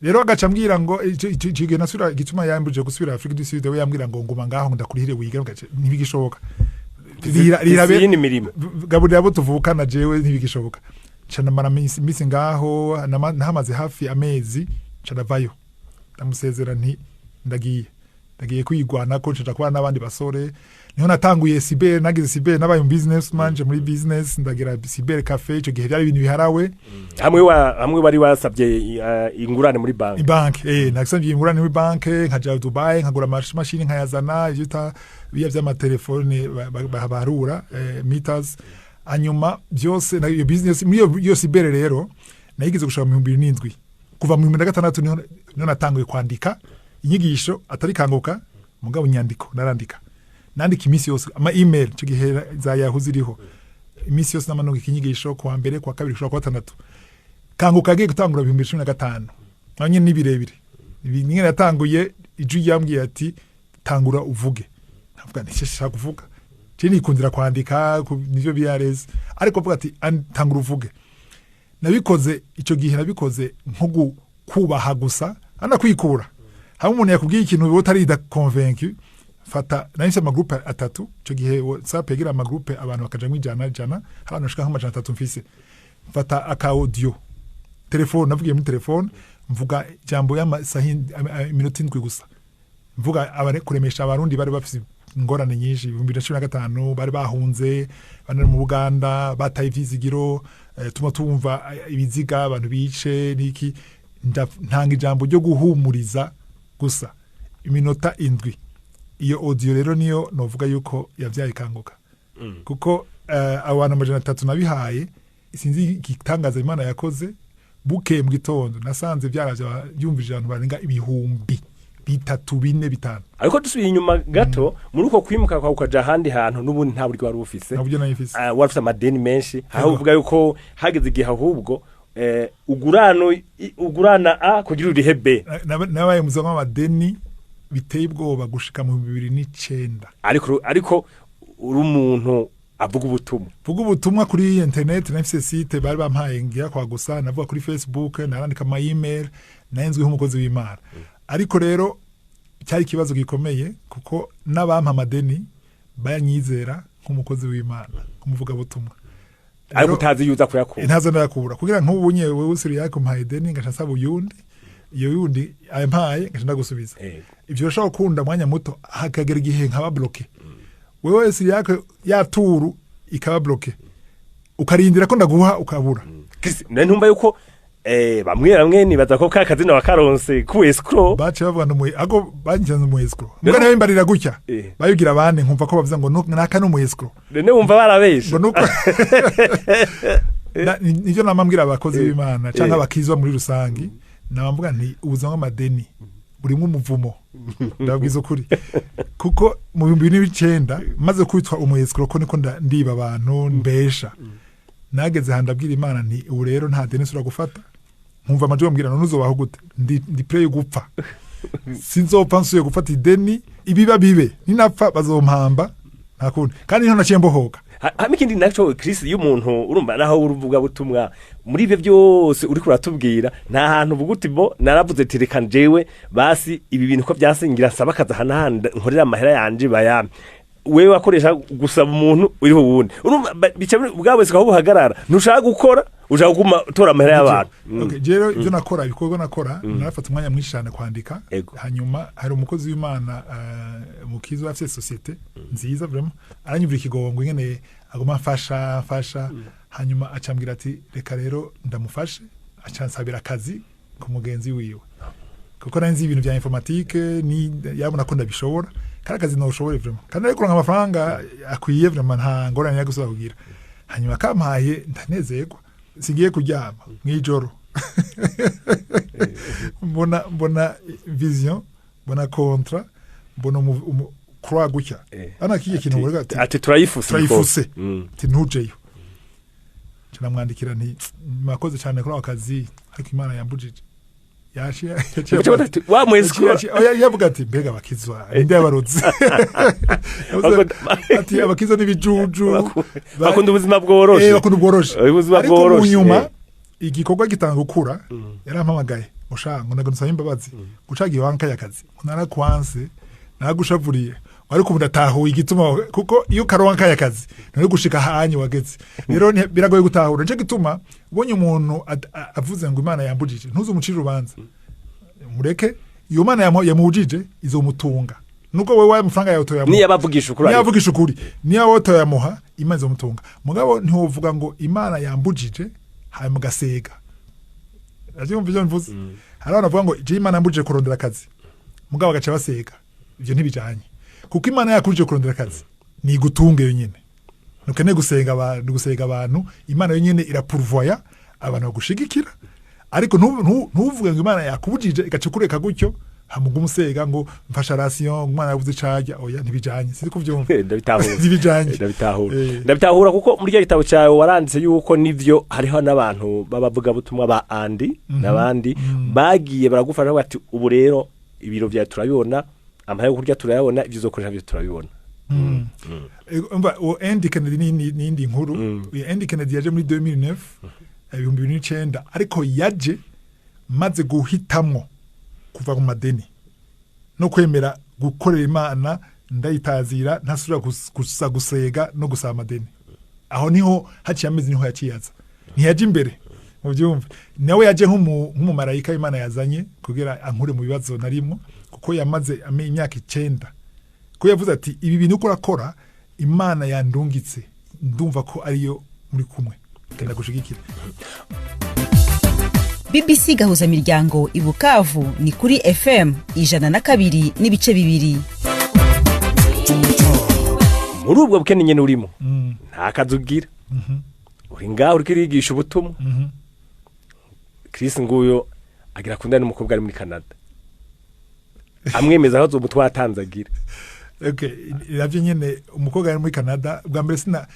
Rero agaca ambwira ngo ico gihe nasubira, igituma yambuje gusubira Afrique du Sud, we yambwira ngo nguma ngaho ndakurihire wige. Ngaca ntibigishoboka. Iyindi mirimo. Gaburira abo tuvukana, jewe ntibigishoboka. Nca namara iminsi ngaho, nahamaze hafi amezi, nca ndavayo, ndamusezera nti ndagiye, ndagiye kwigwanako. Nca kubana n'abandi basore, niho natanguye cyber, nagize cyber, nabaye mu business manje, muri business ndagira cyber café. Ico gihe byari ibintu biharawe. Hamwe wari wasabye ingurane muri banki. Banki, nasabye ingurane muri banki, nkaja Dubai nkagura amamashini nkayazana, ivyo bita biya vy'amatelefone baharura meters. Hanyuma byose na iyo business muri iyo cyber rero nayigize gushaka mu 2007. Kuva mu 2006 niho natanguye kwandika inyigisho, atari Kanguka mugabo inyandiko narandika, nandika iminsi yose ama email. Ico gihe za Yahoo ziriho, iminsi yose namanuka inyigisho kuwa mbere, kuwa kabiri, kuwa gatandatu. Kanguka yagiye gutangura 2015, naho nyene ni birebire. Ibi nyene yatanguye ijwi ryambwiye ati: "Tangura uvuge." Navuga nti: "Shaka kuvuga, je nikundira kwandika nivyo BRS." Ariko avuga ati: "Tangura uvuge." Nabikoze ico gihe, nabikoze nko kubaha gusa ana kwikura hamwe umuntu yakubwiye ikintu wowe utarida convaincu. Fata, nahise amagroupe atatu ico gihe, WhatsApp yagira amagroupe, abantu bakajamwo ijana ijana, hari abantu bashika nk'300 mfise. Mfata aka audio telefone, navugiye muri telefone, mvuga ijambo y'amasaha iminota 7 gusa, mvuga abare kuremesha Abarundi bari bafise ingorane nyinshi 2015, bari bahunze, bari mu Buganda, bataye ivyizigiro, tuma tumva ibiziga abantu bice niki. Ntanga ijambo ryo guhumuriza gusa iminota 7. Iyo audio rero niyo novuga yuko yavyaye Kanguka, kuko abantu 300 nabihaye, sinzi igitangaza Imana yakoze, bukeye mu gitondo nasanze byaravye byumvije abantu barenga 3000, 4000, 5000. Ariko dusubiye inyuma gato, muri uko kwimuka kwawe ukaja ahandi hantu, n'ubundi nta buryo wari ufise. Nabyo nayifise. Ah, wari ufise amadeni menshi aho Yego. uvuga yuko hageze igihe ahubwo ugurana A kugira urihe B. Nabaye mu buzima bw'amadeni biteye ubwoba gushika mu 2009. Ariko uri umuntu avuga ubutumwa. Vuga ubutumwa kuri internet, nafise site bari bampaye ngira kwa gusa navuga kuri Facebook, narandika ama email, nayenzwe nk'umukozi w'Imana. Ariko rero cyari ikibazo gikomeye, kuko n'abampa amadeni bayanyizera nk'umukozi w'Imana, nk'umuvuga butumwa. Ariko utazi yuza kuyakura. Ntazo ndayakura, kugira nk'ubu nye wewe usiri yakumpaye ideni, ngaca nsaba uyundi, iyo yundi ayampaye ngaca ndagusubiza. Ivyo urashobora gukunda mwanya muto, hakagera igihe nkaba bloqué, wewe wese yako yaturu ikaba bloqué, ukarindira ko ndaguha ukabura. Chris, none ntumva yuko bamwe bamwe nibaza ko ka kazina wakaronse ku escroc? Bace bavuga ngo ago banjyanze mu escroc, mbwa nawe mbarira gutya. Bayibwira abandi, nkumva ko bavuze ngo naka ni umu escroc. None wumva barabeshe? Ngo nuko nivyo namambwira abakozi b'Imana canke abakizwa muri rusangi, namamvuga nti ubuzima bw'amadeni Burimo umuvumo, ndabwiza ukuri, kuko mu 2009 maze kwitwa umu escroc, ko niko ndiba abantu mbesha, nageze ahantu ndabwira Imana nti: "Ubu rero nta deni nsubira gufata." Nkumva amajwi bambwira: "None uzobaho gute?" Ndi prêt yo gupfa, sinzopfa nsuye gufata ideni. Ibiba bibe, ninapfa bazompamba, nta kundi. Kandi niho naciye mbohoka. Hama ikindi naco, Chris, iyo umuntu urumva naho uruvuga butumwa muri ibyo byose uriko uratubwira, nta hantu uvuga uti: "Bo naravuze ati reka jewe basi ibi bintu ko byasingira nsaba akazi aha n'ahandi nkorera amahera yanje bayampe." Wewe wakoresha gusaba umuntu uriho wundi, urumva bica bwa wese aho buhagarara, ntushaka gukora, ushaka kuguma utora amahera y'abantu. Okay, rero ibyo nakora, ibikorwa nakora, narafata umwanya mwinshi cyane kwandika. Hanyuma hari umukozi w'Imana, mukizo afite société nziza, vraiment aranyumvira ikigongo ingene aguma amfasha amfasha. Hanyuma acambwira ati: "Reka rero ndamufashe." Acansabira akazi ku mugenzi wiwe, kuko nari nzi ibintu bya informatique, ni yabona ko ndabishobora, kandi akazi ntushobore vraiment, kandi ariko amafaranga akwiye vraiment, nta ngorane yo gusubira kugira. Hanyuma kampaye, ndanezerwa, singiye kuryama mw'ijoro, mbona vision, mbona contrat, mbona croix gutya. Ana kiye kintu uvuga ati ati turayifuse. Turayifuse. Ati ntujeyo. Nca namwandikira nti: "Mwakoze cyane kuri ako kazi, ariko Imana yambujije." Yaciye Uca ati, wa mwezi Oya, yavuga ati: "Mbega abakizwa ninde yabarotse?" Yavuze ati: "Abakizwa n'ibijuju." Bakunda ubuzima bworoshe. Bakunda ubworoshe. Ubuzima Ariko mu bworoshe, nyuma igikorwa gitanga gukura, yarampamagaye ngo: "Ngo nagusaba imbabazi gucaga iwanka y'akazi, ngo narakwanse, naragushavuriye, ariko ubu ndatahuye igituma, kuko iyo ukaronka y'akazi nturi gushika ahanyu wageze." Rero biragoye gutahura. Nico gituma ubonye umuntu avuze ngo Imana yambujije, ntuzumucire urubanza, mureke. Iyo Mana yamubujije izomutunga, nubwo wewe amafaranga yawe utoyamuha. Niyo abavugisha ukuri. Niyo avugisha ukuri, niyo wowe utoyamuha, Imana izomutunga. Mugabo ntiwovuga ngo Imana yambujije hanyuma ugasega. Uravyumva ivyo mvuze? Hari abantu bavuga ngo: "Je Imana yambujije kurondera akazi," mugabo bagaca basega. Ivyo ntibijanye, kuko Imana yakubujije kurondera akazi nigutunge yonyene, ntukeneye gusenga abantu, gusenga abantu. Imana yonyene irapourvoya abantu bagushigikira. Ariko ntuvuge ngo Imana yakubujije igaca ikureka gutyo, hamuga umusega ngo mfasha ration, umwana yabuze icarya. Oya, ntibijanye. Sinzi kuvyumva. Ndabitahura. Ntibijanye. Ndabitahura. Ndabitahura, kuko muri rya gitabo cyawe waranditse yuko nivyo hariho n'abantu b'abavugabutumwa ba andi n'abandi bagiye baragufasha bati: "Ubu rero ibiro byawe turabibona, amahera yo kurya turayabona, ibyo uzokoresha byo turabibona." Umva, uwo Andy Kennedy ni indi nkuru. Uyu Andy Kennedy yaje muri 2009, 2009, ariko yaje maze guhitamwo kuva mu madeni no kwemera gukorera Imana ndayitazira, ntasubira gusa gusega no gusaba amadeni. Aho niho haciye amezi, niho yaciye aza, ntiyaje imbere mu byumve. Nawe yaje nk'umumarayika Imana yazanye kugira ankure mu bibazo narimwo, kuko yamaze imyaka 9, ko yavuze ati: "Ibi bintu uko urakora, Imana yandungitse, ndumva ko ariyo muri kumwe, genda gushigikira." BBC Gahuzamiryango i Bukavu ni kuri FM 102.2. Muri ubwo bukene nyene urimo, nta kazi ugira, uri ngaho uriko urigisha ubutumwa, Chris nguyo agira akundane n'umukobwa ari muri Canada, amwemeza ko azomutwara atanze agira. Okay, navyo nyene, umukobwa ari muri Canada bwa mbere sina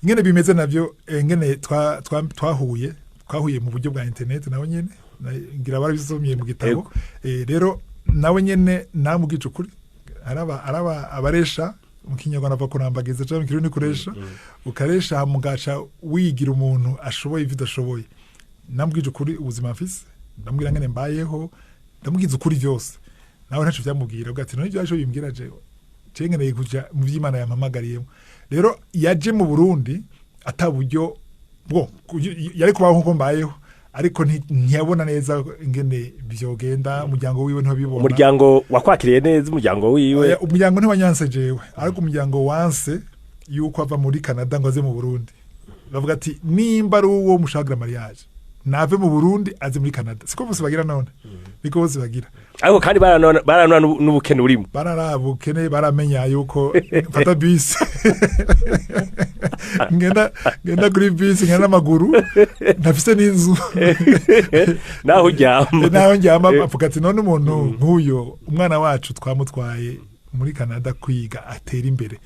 ingene bimeze navyo, ingene twahuye, twahuye mu buryo bwa internet nawe nyene. Ngira barabisomye mu gitabo. Rero nawe nyene namubwije ukuri, araba abaresha mu Kinyarwanda ava kurambagiza, cyangwa mu Kirundi kuresha, ukaresha mugaca wigira umuntu ashoboye ivyo udashoboye. Namubwije ukuri ubuzima mfise, ndamubwira ngene mbayeho, ndamubwiza ukuri vyose. Nawe ntaco vyamubwira, avuga ati: "None ivyo bimbwira jewe, jewe nkeneye kuja mu vy'Imana yampamagariyemo." Rero yaje mu Burundi ata buryo bwo yari kubaho nkuko mbayeho, ariko ntiyabona neza ingene vyogenda. Umuryango wiwe ntiwabibona. Umuryango wakwakiriye neza, umuryango wiwe? Oya, umuryango ntiwanyanse jewe, ariko umuryango wanse yuko ava muri Canada ngo aze mu Burundi. Bavuga ati: "Nimba ari uwo mushagira mariage, Nave mu Burundi aze muri Canada. Siko bose bagira none, niko bose bagira. Ariko kandi baranona n'ubukene urimo. Bararabukene, baramenya yuko mfata bisi, ngenda kuri bisi, ngenda n'amaguru, ntafise n'inzu. Naho uryama. Naho njyama. Avuga ati: "None umuntu nk'uyo, umwana wacu twamutwaye muri Canada kwiga atera imbere,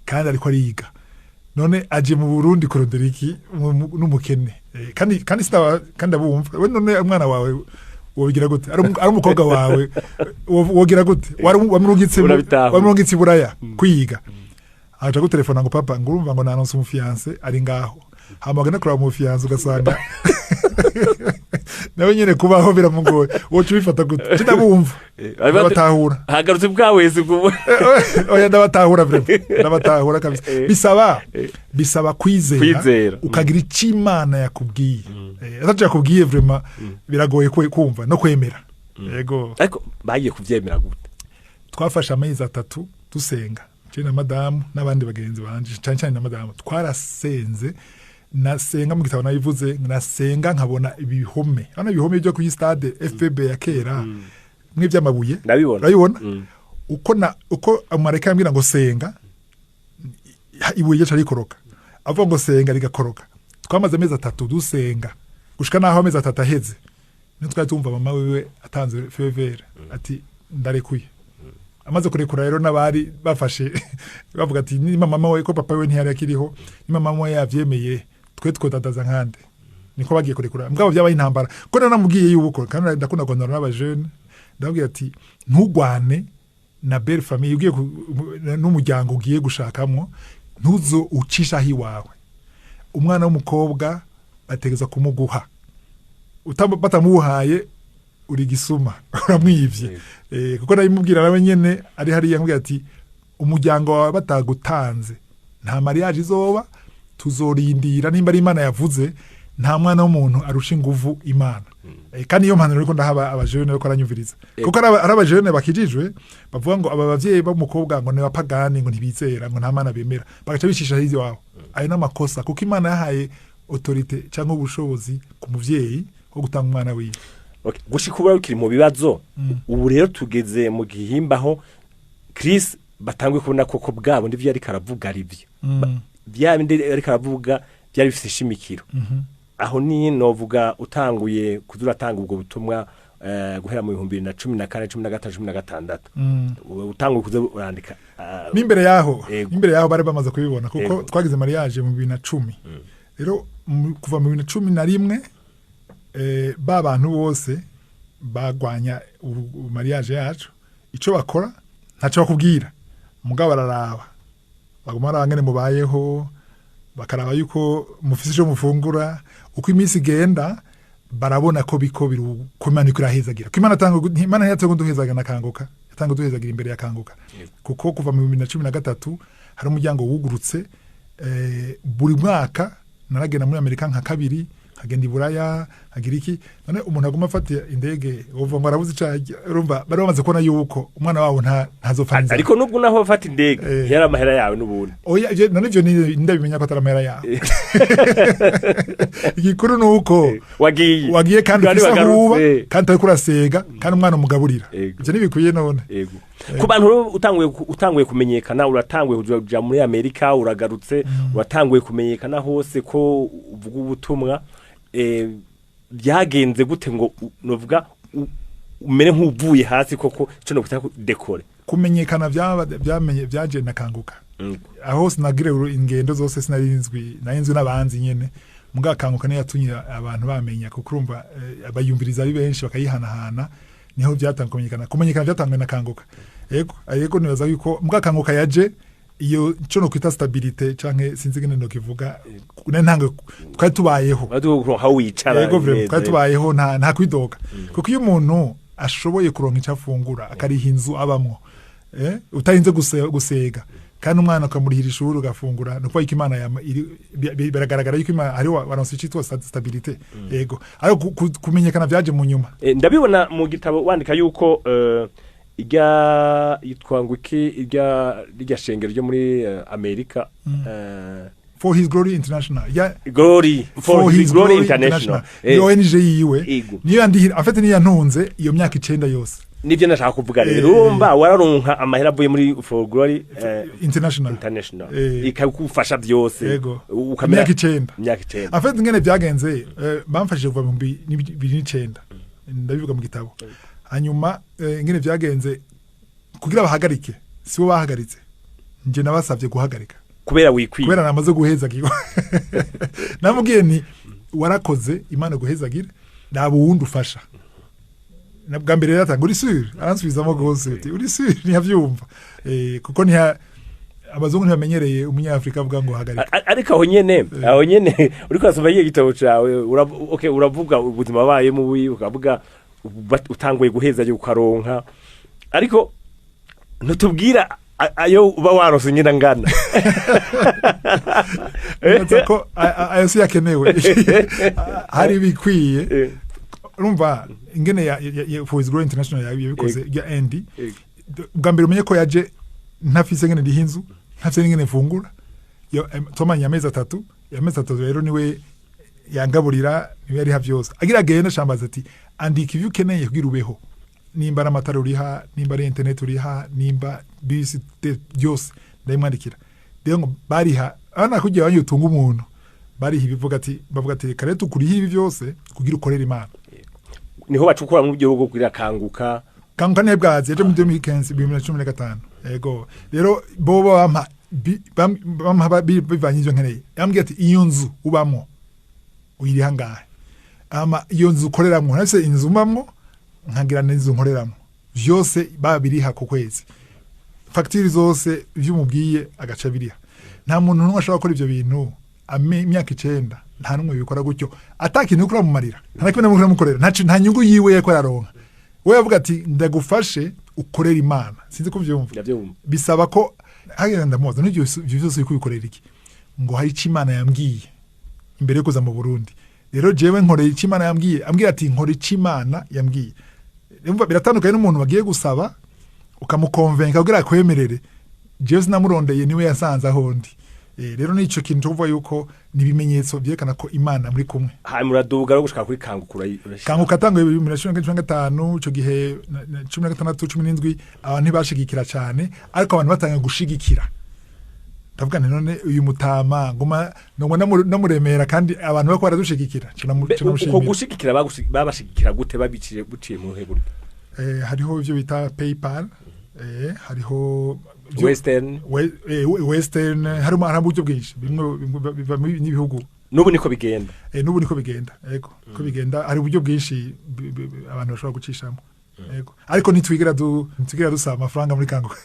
kandi ariko ariga, none aje mu Burundi kurondera iki n'umukene?" Kandi sinaba kandi abumva we. None umwana wawe wobigira gute? Ari umukobwa wawe, wogira gute? Wamurungitse Urabitahura. Wamurungitse i Buraya kwiga, aja gutelefona ngo: "Papa, ngo urumva, ngo naronse umufiancé ari ngaho." Hama wagenda kuraba umufiancé, ugasanga nawe nyene kubaho biramugoye. Woca ubifata gute? Je ndabumva, ndabatahura. Hagarutse bwa wese ubwo. Oya, ndabatahura vraiment, ndabatahura kabisa. Bisaba kwizera, Kwizera. ukagira icyo Imana yakubwiye. Ataco yakubwiye, vraiment biragoye kumva no kwemera, yego. Ariko bagiye kuvyemera gute? Twafashe amezi 3 dusenga, je na madamu n'abandi bagenzi banje, cyane cyane na madamu. Twarasenze. Nasenga, mu gitabo nabivuze, nasenga nkabona ibihome hano, ibihome byo kuri stade FPB ya kera, mwe by'amabuye. Ndabibona. Urabibona? Uko amareka yambwira ngo senga, ibuye ryaca rikoroka, avuga ngo senga, rigakoroka. Twamaze amezi 3 dusenga, gushika naho amezi 3 aheze niho twari tumva mama wiwe atanze feu vert, ati: "Ndarekuye." Amaze kurekura rero, n'abari bafashe bavuga ati: "Niba mama we, ko papa we ntiyari akiriho, niba mama we yavyemeye, twe twodadaza nkande." Niko bagiye kurekura. Mugabo byabaye intambara, ko naramubwiye yuko, kandi ndakunda kuganira n'abajene, ndababwira ati: "Ntugwane na belle famille ugiye n'umuryango ugiye gushakamo, ntuzo ucishaho iwawe. Umwana w'umukobwa bategeza kumuguha. Batamuhaye uri gisuma, uramwivye." Kuko nabimubwira nawe nyene ari hariya, nkubwira ati: "Umuryango wawe batagutanze nta mariage izoba. Tuzorindira nimba ari Imana yavuze. Nta mwana w'umuntu arusha inguvu Imana." Kandi iyo mpanuro ariko ndahaba abajene bariko aranyumviriza, kuko ari abajene bakijijwe bavuga ngo aba bavyeyi b'umukobwa ngo ni abapagani, ngo ntibizera, ngo nta Mana bemera, bagaca bicisha hirya iwabo. Ayo ni amakosa, kuko Imana yahaye autorité cyangwa ubushobozi ku muvyeyi wo gutanga umwana wiwe. Okay. Gushika ubu ukiri mu bibazo. Ubu rero tugeze mu gihimbaho Chris batanguye kubona koko bwabo ndivyo ariko aravuga ari byo. Bya bindi ariko aravuga byari bifise ishimikiro. Aho ni novuga utanguye kuza uratanga ubwo butumwa, guhera mu 2014, 15, 16, utanguye kuza urandika, n'imbere yaho. Yego. N'imbere yaho bari bamaze kubibona, kuko twagize mariage mu 2010. Rero kuva mu 2011, ba bantu bose bagwanya mariage yacu, ico bakora ntaco bakubwira, mugabo bararaba, baguma baraba ngene mubayeho, bakaraba yuko mufise ico mufungura. Uko iminsi igenda, barabona ko biko biru, ko Imana iko irahezagira, ko Imana atanga. Imana ntiyatanga uduhezagira na Kanguka, yatanga uduhezagira imbere ya Kanguka, kuko kuva mu 2013 hari umuryango wugurutse. Buri mwaka naragenda muri Amerika nka kabiri, nkagenda i Buraya, nkagira iki. None umuntu aguma afata indege, uvuga ngo arabuze ico arya? Urumva bari bamaze kubona yuko umwana wabo ntazopfa n'inzara. Ariko nubwo naho bafata indege, yari amahera yawe n'ubundi. Oya, none ivyo ndabimenya ko atari amahera yawe. Igikuru ni uko wagiye. Wagiye, kandi Kandi ufise aho uba, wagarutse. kandi utariko urasega, kandi umwana umugaburira. Yego. Ivyo ntibikwiye none? Yego. Ku bantu rero utanguye kumenyekana, uratanguye kuja muri Amerika, uragarutse, uratanguye kumenyekana hose ko uvuga ubutumwa, byagenze gute ngo novuga umere nk'uvuye hasi koko, ico nokwita décoller? Kumenyekana byamenye byaje na Kanguka. Aho sinagire ingendo zose sinari nzwi, nari nzwi n'abanzi nyene. Muga Kanguka niyo yatumye abantu bamenya, kuko urumva, bayumviriza ari benshi, bakayihanahana, niho byatanga kumenyekana. Kumenyekana byatangwe na Kanguka, yego. Nibaza yuko muga Kanguka yaje iyo ico no kwita stabilité, canke sinzi ngene no kivuga, ntange twari tubayeho. Baduha aho wicara. Yego, vraiment. Neza. Twari tubayeho, nta kwidoga, kuko iyo umuntu ashoboye kuronka icyo afungura, akariha inzu abamwo, utarinze gusega, kandi umwana ukamurihira ishuri, ugafungura, ni ukuvuga yuko Imana biragaragara yuko Imana hariho waronse icitwa stabilité. Yego, ariko kumenyekana byaje mu nyuma. Ndabibona mu gitabo wandika yuko irya yitwa ngo iki, irya shengero ryo muri Amerika, For His Glory International ya Glory For His Glory International. Ni ONG yiwe. Ego. Niyo yandihira, afite niyo yantunze iyo myaka 9 yose. Nivyo nashaka kuvuga rero. Urumva wararonka amahera avuye muri For Glory International. International, ikagufasha byose. Yego. Ukamera Imyaka 9. Imyaka 9. Afite ingene byagenze, bamfashije kuva mu 2009, ndabivuga mu gitabo. Hanyuma ingene byagenze kugira bahagarike, sibo bahagaritse, nje nabasabye guhagarika. Kubera wikwiye. Kubera namaze guhezagirwa. Namubwiye nti warakoze, Imana guhezagire, naba uwundi ufasha. Na bwa mbere rero atanga uri sûr, aransubizamo rwose uti uri sûr, ntiyavyumva. Kuko ntiya abazungu ntibamenyereye umunyafrika avuga ngo hagarika. Ariko aho nyene uriko urasoma igihe gitabo cawe, okay, uravuga ubuzima wabayemo bubi, ukavuga utanguye guheza ukaronka, ariko ntutubwira ayo uba waronse nyine angana. Nibaza ko ayo si yakenewe, hari bikwiye. Urumva ingene ya For His Glory International yabikoze ya Andy. Bwa mbere umenye ko yaje ntafise ngene ndiha inzu, ntafise n'ingene mfungura. Twamanye amezi 3. Amezi 3 rero niwe yangaburira, niwe yariha vyose. Agira agenda shambaza ati andika ivyo ukeneye kugira ubeho, nimba ari amatara uriha, nimba ari internet uriha, nimba bisi, byose ndabimwandikira. Rero ngo bariha ana kugira ngo utunge umuntu, bariha ibivuga ati, bavuga ati reka rero tukuriha ibi byose kugira ukorere Imana. Niho bacukura mu buryo bwo kugira Kanguka. Kanguka niyo bwazi ejo muri 2015, 2015. Yego, rero bo bampa bivanye ivyo nkeneye. Yambwiye ati iyo nzu ubamwo uyiriha ngahe, ama iyo nzu ukoreramwo, nafise inzu mbamwo nkagira n'inzu nkoreramwo, vyose babiriha ku kwezi, fagitire zose ivyo umubwiye agaca biriha. Nta muntu n'umwe ashobora gukora ivyo bintu imyaka 9, nta n'umwe bikora gutyo ata kintu uriko uramumarira, nta na kimwe namwe uramukorera, nta nyungu yiwe yariko araronka. We yavuga ati ndagufashe ukorere Imana. Sinzi ko uvyumva. Ndavyumva. Bisaba ko hagenda ndamubaza n'ivyo ivyo vyose uriko ubikorera iki, ngo hari ico Imana yambwiye imbere yo kuza mu Burundi. Rero jewe nkorera ico Imana yambwiye. Ambwira ati nkora ico Imana yambwiye. Urumva biratandukanye n'umuntu bagiye gusaba ukamukonvenka kugira akwemerere. Jewe sinamurondeye, niwe yasanze aho ndi. Rero nico kintu cyo kuvuga yuko ni ibimenyetso vyerekana ko Imana muri kumwe. Hanyuma uraduga rero gushika kuri Kanguka, urashika. Kanguka atanguye 2015, ico gihe 16, 17, abantu ntibashigikira cane, ariko abantu batangiye gushigikira. Ndavuga nti none uyu mutama nguma ngoma namuremera kandi abantu bako baradushigikira. Uko Canamushimira. gushigikira babashigikira gute, babiciye buciye mu ruhe buryo? Hariho ivyo bita PayPal, hariho Western. Western, harimo hari uburyo bwinshi, bimwe biva n'ibihugu. N'ubu niko bigenda? N'ubu niko bigenda, yego, ko bigenda. Hari uburyo bwinshi abantu bashobora gucishamo, yego, ariko ntitwigera dusaba amafaranga muri Kanguka.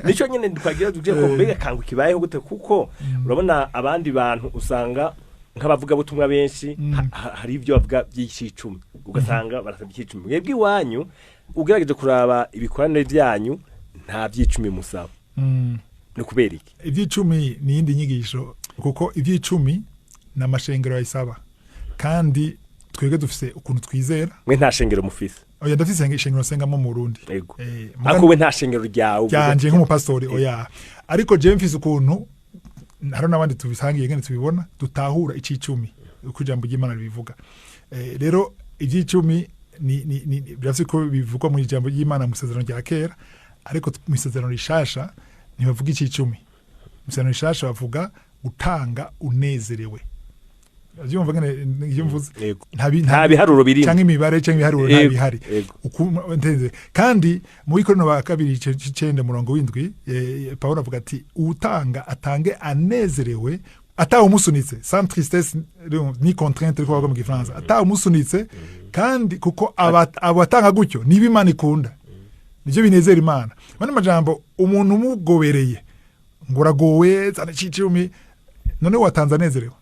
Nico nyene twagira tuje ko mbega Kanguka ibayeho gute, kuko urabona abandi bantu usanga nk'abavuga butumwa benshi hari ibyo bavuga by'icicumi, ugasanga barasabye icicumi. Mwebwe iwanyu ugerageje kuraba ibikoranire byanyu, nta by'icumi musaba. Ni kubera iki? Iby'icumi ni iyindi nyigisho, kuko iby'icumi ni amashengero ayisaba, kandi twebwe dufise ukuntu twizera. Mwe nta shengero mufise? Oya, ndafise ishengero nsengamo mu Burundi. Ariko we nta shengero ryawe uvuga? Ryanje nk'umupastori, oya, ariko jewe mfise ukuntu, hari n'abandi tubisangiye ngene tubibona, dutahura icicumi uko ijambo ry'Imana ribivuga. Rero iby'icumi ni birafise ko bivugwa mu ijambo ry'Imana mu isezerano rya kera, ariko mu isezerano rishasha ntibavuga icicumi. Mu isezerano rishasha bavuga gutanga unezerewe. Uravyumva ngene iyo mvuze? Yego. Nta Nta biharuro birimo. Canke imibare canke ibiharuro nta bihari. Ntenze. Kandi mu Bikorino ba kabiri igice c'icenda murongo w'indwi, Pawulo avuga ati uwutanga atange anezerewe, atawe umusunitse, sans tristesse ni contrainte ariko bavuga mu gifaransa, atawe umusunitse, kandi kuko abatanga gutyo niba Imana ikunda, nivyo binezera Imana. Bano majambo umuntu umugobereye ngo uragowe zana icicumi, none watanze anezerewe?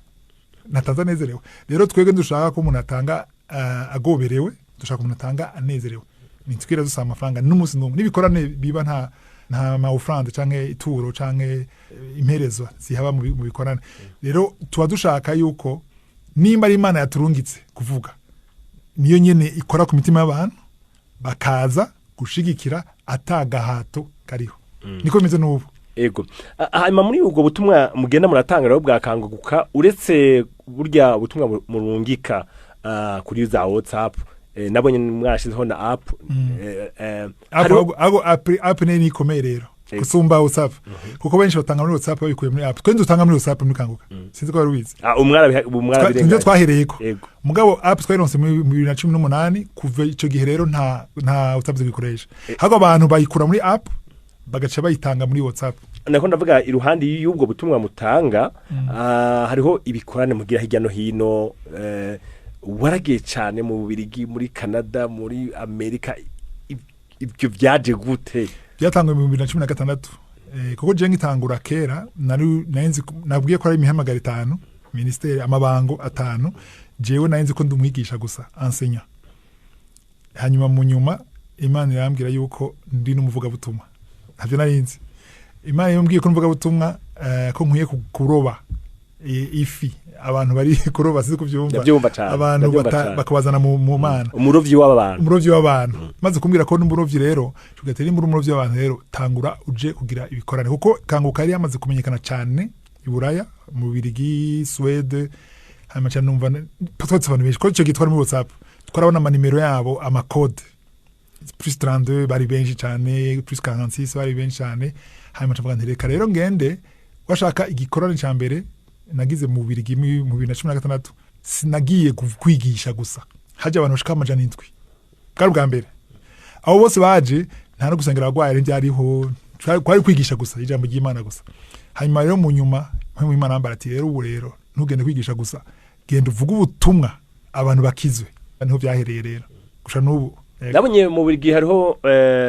Natanze anezerewe. Rero twebwe dushaka ko umuntu atanga agoberewe, dushaka umuntu atanga anezerewe. Ntitwigera dusaba amafaranga n'umunsi n'umwe. N'ibikorane biba nta ma offrande canke ituro canke imperezwa zihaba mu bikorane. Rero tuba dushaka yuko nimba ari Imana yaturungitse kuvuga, niyo nyene ikora ku mitima y'abantu bakaza gushigikira atagahato kariho. Niko bimeze n'ubu. Ego. Hanyuma muri ubwo butumwa mugenda muratanga rero bwakanguka, uretse burya butumwa murungika kuri za WhatsApp, nabonye mwashizeho na app. App, ahubwo app ni ikomeye rero gusumba WhatsApp, kuko benshi batanga muri WhatsApp babikuye muri app. Twe dutanga muri WhatsApp muri Kanguka, sinzi ko wari ubizi. Ah, ubu mwarabirengaje. Nivyo twahereyeko. Mugabo app twayironse muri 2018. Kuva ico gihe rero nta WhatsApp zigikoresha, ahubwo abantu bayikura muri app bagaca bayitanga muri WhatsApp. Nako ndavuga, iruhande y'ubwo butumwa mutanga, hariho ibikorane mugira hirya no hino. Waragiye cyane mu Bubirigi, muri Canada, muri Amerika. Ibyo byaje gute? Byatanguye mu 2016, kuko je ngitangura kera nari nzi nabwiye ko ari imihamagaro itanu, ministère, amabango atanu. Jewe nari nzi ko ndi umwigisha gusa, enseignant. Hanyuma mu nyuma Imana irambwira yuko ndi n'umuvugabutumwa, ntabyo nari nzi. Imana yambwiye ko n'umuvugabutumwa, ko nkwiye kuroba ifi, abantu bari kuroba, sinzi kubyumva. Ndabyumva cane, Abantu ndabyumva cane. bakabazana mu Mana. Umurovyi w'abantu. Umurovyi w'abantu. Maze kumbwira ko n'umurovyi rero, tugatera imbura umurovyi w'abantu rero, tangura uje kugira ibikorane, kuko Kanguka yari yamaze kumenyekana cyane i Buraya, mu Birigi, Suède. Hanyuma cyane numva twatse abantu benshi, ko icyo gihe twari muri WhatsApp twarabona amanimero yabo, amakode plus 32 bari benshi cyane, plus 46 bari benshi cyane. Hanyuma ndavuga nti reka rero ngende. Washaka igikorane cya mbere nagize mu Birigi mu 2016, sinagiye kwigisha gusa, haje abantu bashika 700. Bwari ubwa mbere abo bose baje, nta no gusengera abagwayi byariho, kwari kwigisha gusa ijambo ry'Imana gusa. Hanyuma rero mu nyuma mpamvu Imana ambara ati rero ubu rero ntugende kwigisha gusa, genda uvuge ubutumwa abantu bakizwe. Niho byahereye rero gusa n'ubu. Yego. Nabonye mu Bubirigi hariho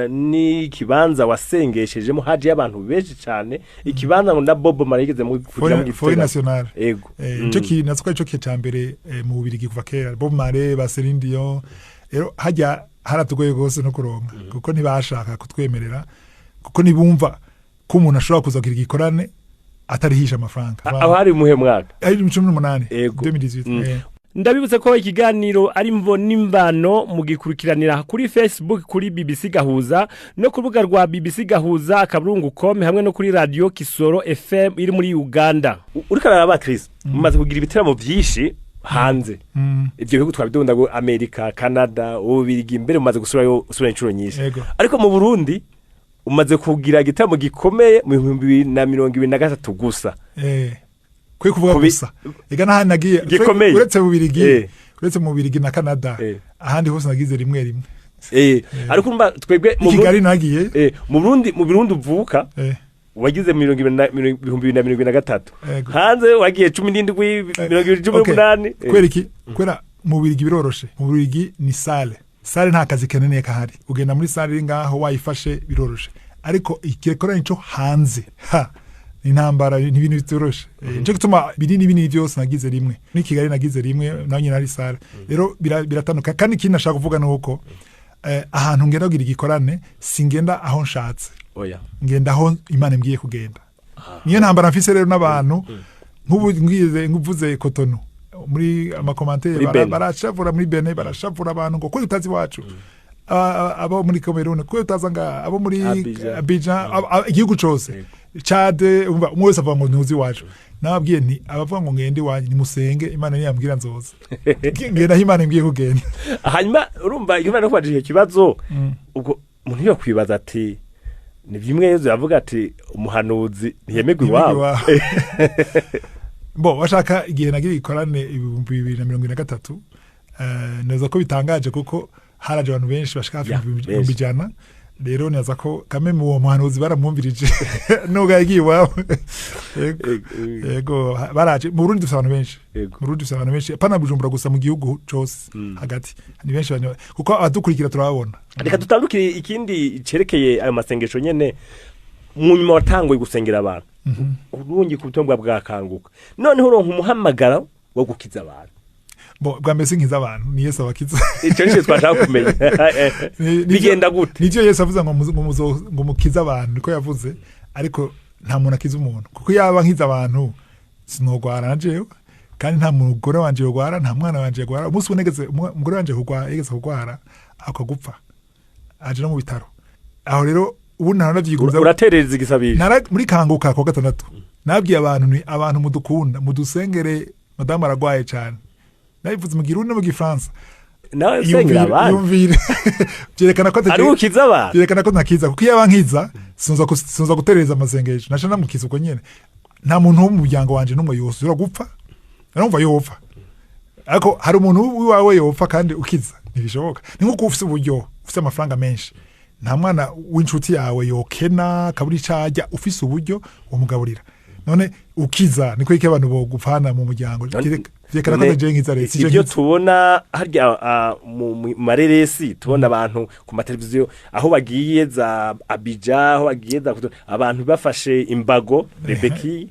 n'ikibanza wasengeshejemo, haje abantu benshi cyane, ikibanza ngo na Bob Marley yigeze mu kugira mu Forêt Gitega. Nationale. Ico natwo ko arico kihe ca mbere mu Bubirigi kuva kera, Bob Marley ba Celine Dion. Rero hajya haratugoye rwose no kuronka, kuko ntibashaka kutwemerera, kuko ntibumva ko umuntu ashobora kuza kugira igikorane atarihisha amafaranga. Aho hari muhe mwaka? Ari mu 18, 2018. Ndabibutse ko ikiganiro ari Mvo n'Imvano, mugikurikiranira kuri Facebook kuri BBC Gahuza, no ku rubuga rwa bbcgahuza.com, hamwe no kuri radio Kisoro FM iri muri Uganda. Uriko araraba Chris, mumaze kugira ibiteramo byinshi hanze. Ibyo bihugu twabidunda ngo Amerika, Canada, Ububirigi, mbere mumaze gusubirayo usubira inshuro nyinshi. Ariko mu Burundi umaze kugira igitaramo gikomeye mu 2023 gusa. Kwe kuvuga gusa, ega n'ahandi nagiye Gikomeye. Uretse mu Bubirigi, uretse mu Bubirigi na Canada, ahandi hose nagize rimwe rimwe. Ariko urumva twebwe mu I Kigali nagiye. Mu Burundi uvuka wagize 2023. Hanze wagiye 17, 20 18. Kubera iki? Kubera mu Bubirigi biroroshe. Mu Bubirigi ni salle, salle nta kazi kanini kahari, ugenda muri salle iri ngaho wayifashe, biroroshe. Ariko igikorane cyo hanze ha ni intambara, ni ibintu bitoroshe. Nico gituma binini binini byose nagize rimwe. Ni Kigali nagize rimwe, naho nyine ari salle. Rero biratandukana. Kandi ikindi nashaka kuvuga ni uko ahantu ngenda kugira igikorane singenda aho nshatse, Oya. ngenda aho Imana imbwiye kugenda. Niyo ntambara mfise rero n'abantu. Nk'ubu ngize nkuvuze Cotonou muri ama commentaires, Muri Benin. Barashavura muri Benin, barashavura abantu ngo ko utazi iwacu. Abo muri Cameroon ko utaza nga abo muri Abidjan. Abidjan, igihugu cose Chad, umva umwe wese avuga ngo ntuzi iwacu. Nababwiye nti abavuga ngo ngende iwanyu, nimusenge Imana niyambwira nzoza. Ngenda aho Imana imbwiye kugenda. Hanyuma urumva iyo no kubajije icyo kibazo, ubwo umuntu yo kwibaza ati ni bimwe Yezu yavuga ati umuhanuzi ntiyemegwa Ntiyemegwa iwabo. iwabo. Bo bashaka igihe nagira ikorane 2023, neza ko bitangaje kuko haraje abantu benshi bashika hafi Ya, ibihumbi benshi. 100,000. Rero neza ko kame mu uwo muhanuzi baramwumvirije nubwo yagiye iwabo. Yego. Yego, baraje. Mu Burundi dufite abantu benshi. Mu Burundi dufite abantu benshi, apana Bujumbura gusa, mu gihugu cose hagati ni benshi kuko abadukurikira turababona. Reka dutandukire ikindi cerekeye ayo masengesho nyene. Mu nyuma watanguye gusengera abantu urungi ku butumwa bwakanguka, noneho uronka umuhamagara wo gukiza abantu. Bo bwa mbere sinkiza abantu, ni Yesu abakiza. Ico nico twashaka kumenya. Bigenda gute? Nivyo Yesu avuze ngo ngo mukize abantu, niko yavuze. Ariko nta muntu akiza umuntu, kuko yaba nkiza abantu sinogwara na jewe, kandi nta mugore wanje yogwara, nta mwana wanje yogwara. Umunsi umwe negeze umugore wanje kugwara, yegeze kugwara akagupfa, aje no mu bitaro aho rero. Ubu ntaranavyigumiza. Uraterereza igisabisho. Muri Kanguka kwa gatandatu nabwiye abantu nti abantu mudukunda mudusengere, madamu aragwaye cyane. Nabivuze mu Kirundi no mu Gifaransa. Nawe usengera abandi. Yumvire, byerekana ko ari ukiza abantu. Byerekana ko ntakiza, kuko iyo aba nkiza sinza guterereza amasengesho, naca namukiza uko nyene. Nta muntu wo mu muryango wanje n'umwe yosubira gupfa, narumva yopfa, ariko hari umuntu w'iwawe yopfa kandi ukiza? Ntibishoboka. Ni nk'uko ufise uburyo, ufise amafaranga menshi, nta mwana w'inshuti yawe yokena kabura ico arya. Ufise uburyo umugaburira, none ukiza niko iki abantu bogupfana mu muryango? Vyerekana ko None je nkiza rero, si je ibyo nkiza. Tubona harya mu mareresi, tubona abantu ku mateleviziyo aho bagiye za Abidjan, aho bagiye za Cotonou, abantu bafashe imbago rebeki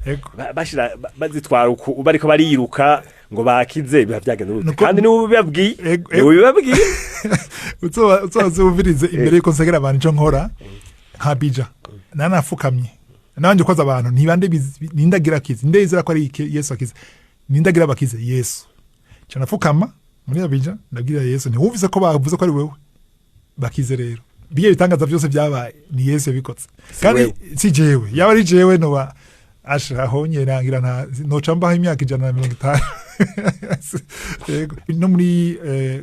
bashira bazitwara uku bariko bariruka ngo bakize, biba byagenze gute? Kandi niwe ubibabwiye. Niwe ubibabwiye. Uzoba wumvirize imbere yuko nsengera abantu, ico nkora nka bija nanafukamye nabanje koza abantu ntibande nindagira akize, ndizera ko ari Yesu akize, nindagira bakize Yesu. Ca nafukama muri Abidjan, ndabwira Yesu nti wumvise ko bavuze ko ari wewe bakize, rero biye bitangaza byose byabaye ni Yesu yabikoze kandi wewe. Si jewe. Yaba ari jewe noba asha aho nyerangira nta noca mbaho imyaka 150. Yego. No muri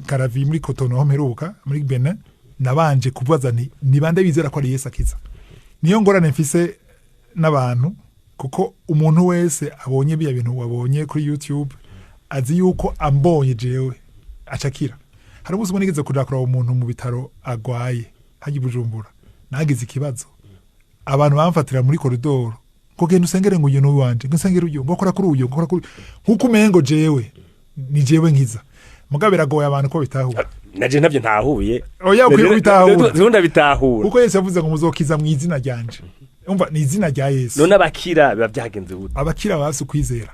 Karavi, muri Cotonou aho mperuka muri Benin, nabanje kubaza nti ni bande bizera ko ari Yesu akiza? Niyo ngorane mfise n'abantu, kuko umuntu wese abonye biya bintu wabonye kuri YouTube azi yuko ambonye jewe acakira. Hari umunsi umwe nigeze kuja kuraba umuntu mu bitaro agwaye hajya i Bujumbura, nagize ikibazo, abantu bamfatira muri koridoro ngo genda usengere, ngo uyu ni uwanje, ngo usengere uyu, ngo kora kuri uyu, ngo kora kuri nkuko umengo jewe ni jewe nkiza. Mugabo biragoye abantu ko bitahura. Naje ntavyo ntahuye. Oya, ukwiye kubitahura. Ndabitahura, ndabitahura. Kuko Yesu yavuze ngo muzokiza mu izina ryanje. Umva, ni izina rya Yesu. None abakira biba byagenze gute? Abakira bafise ukwizera,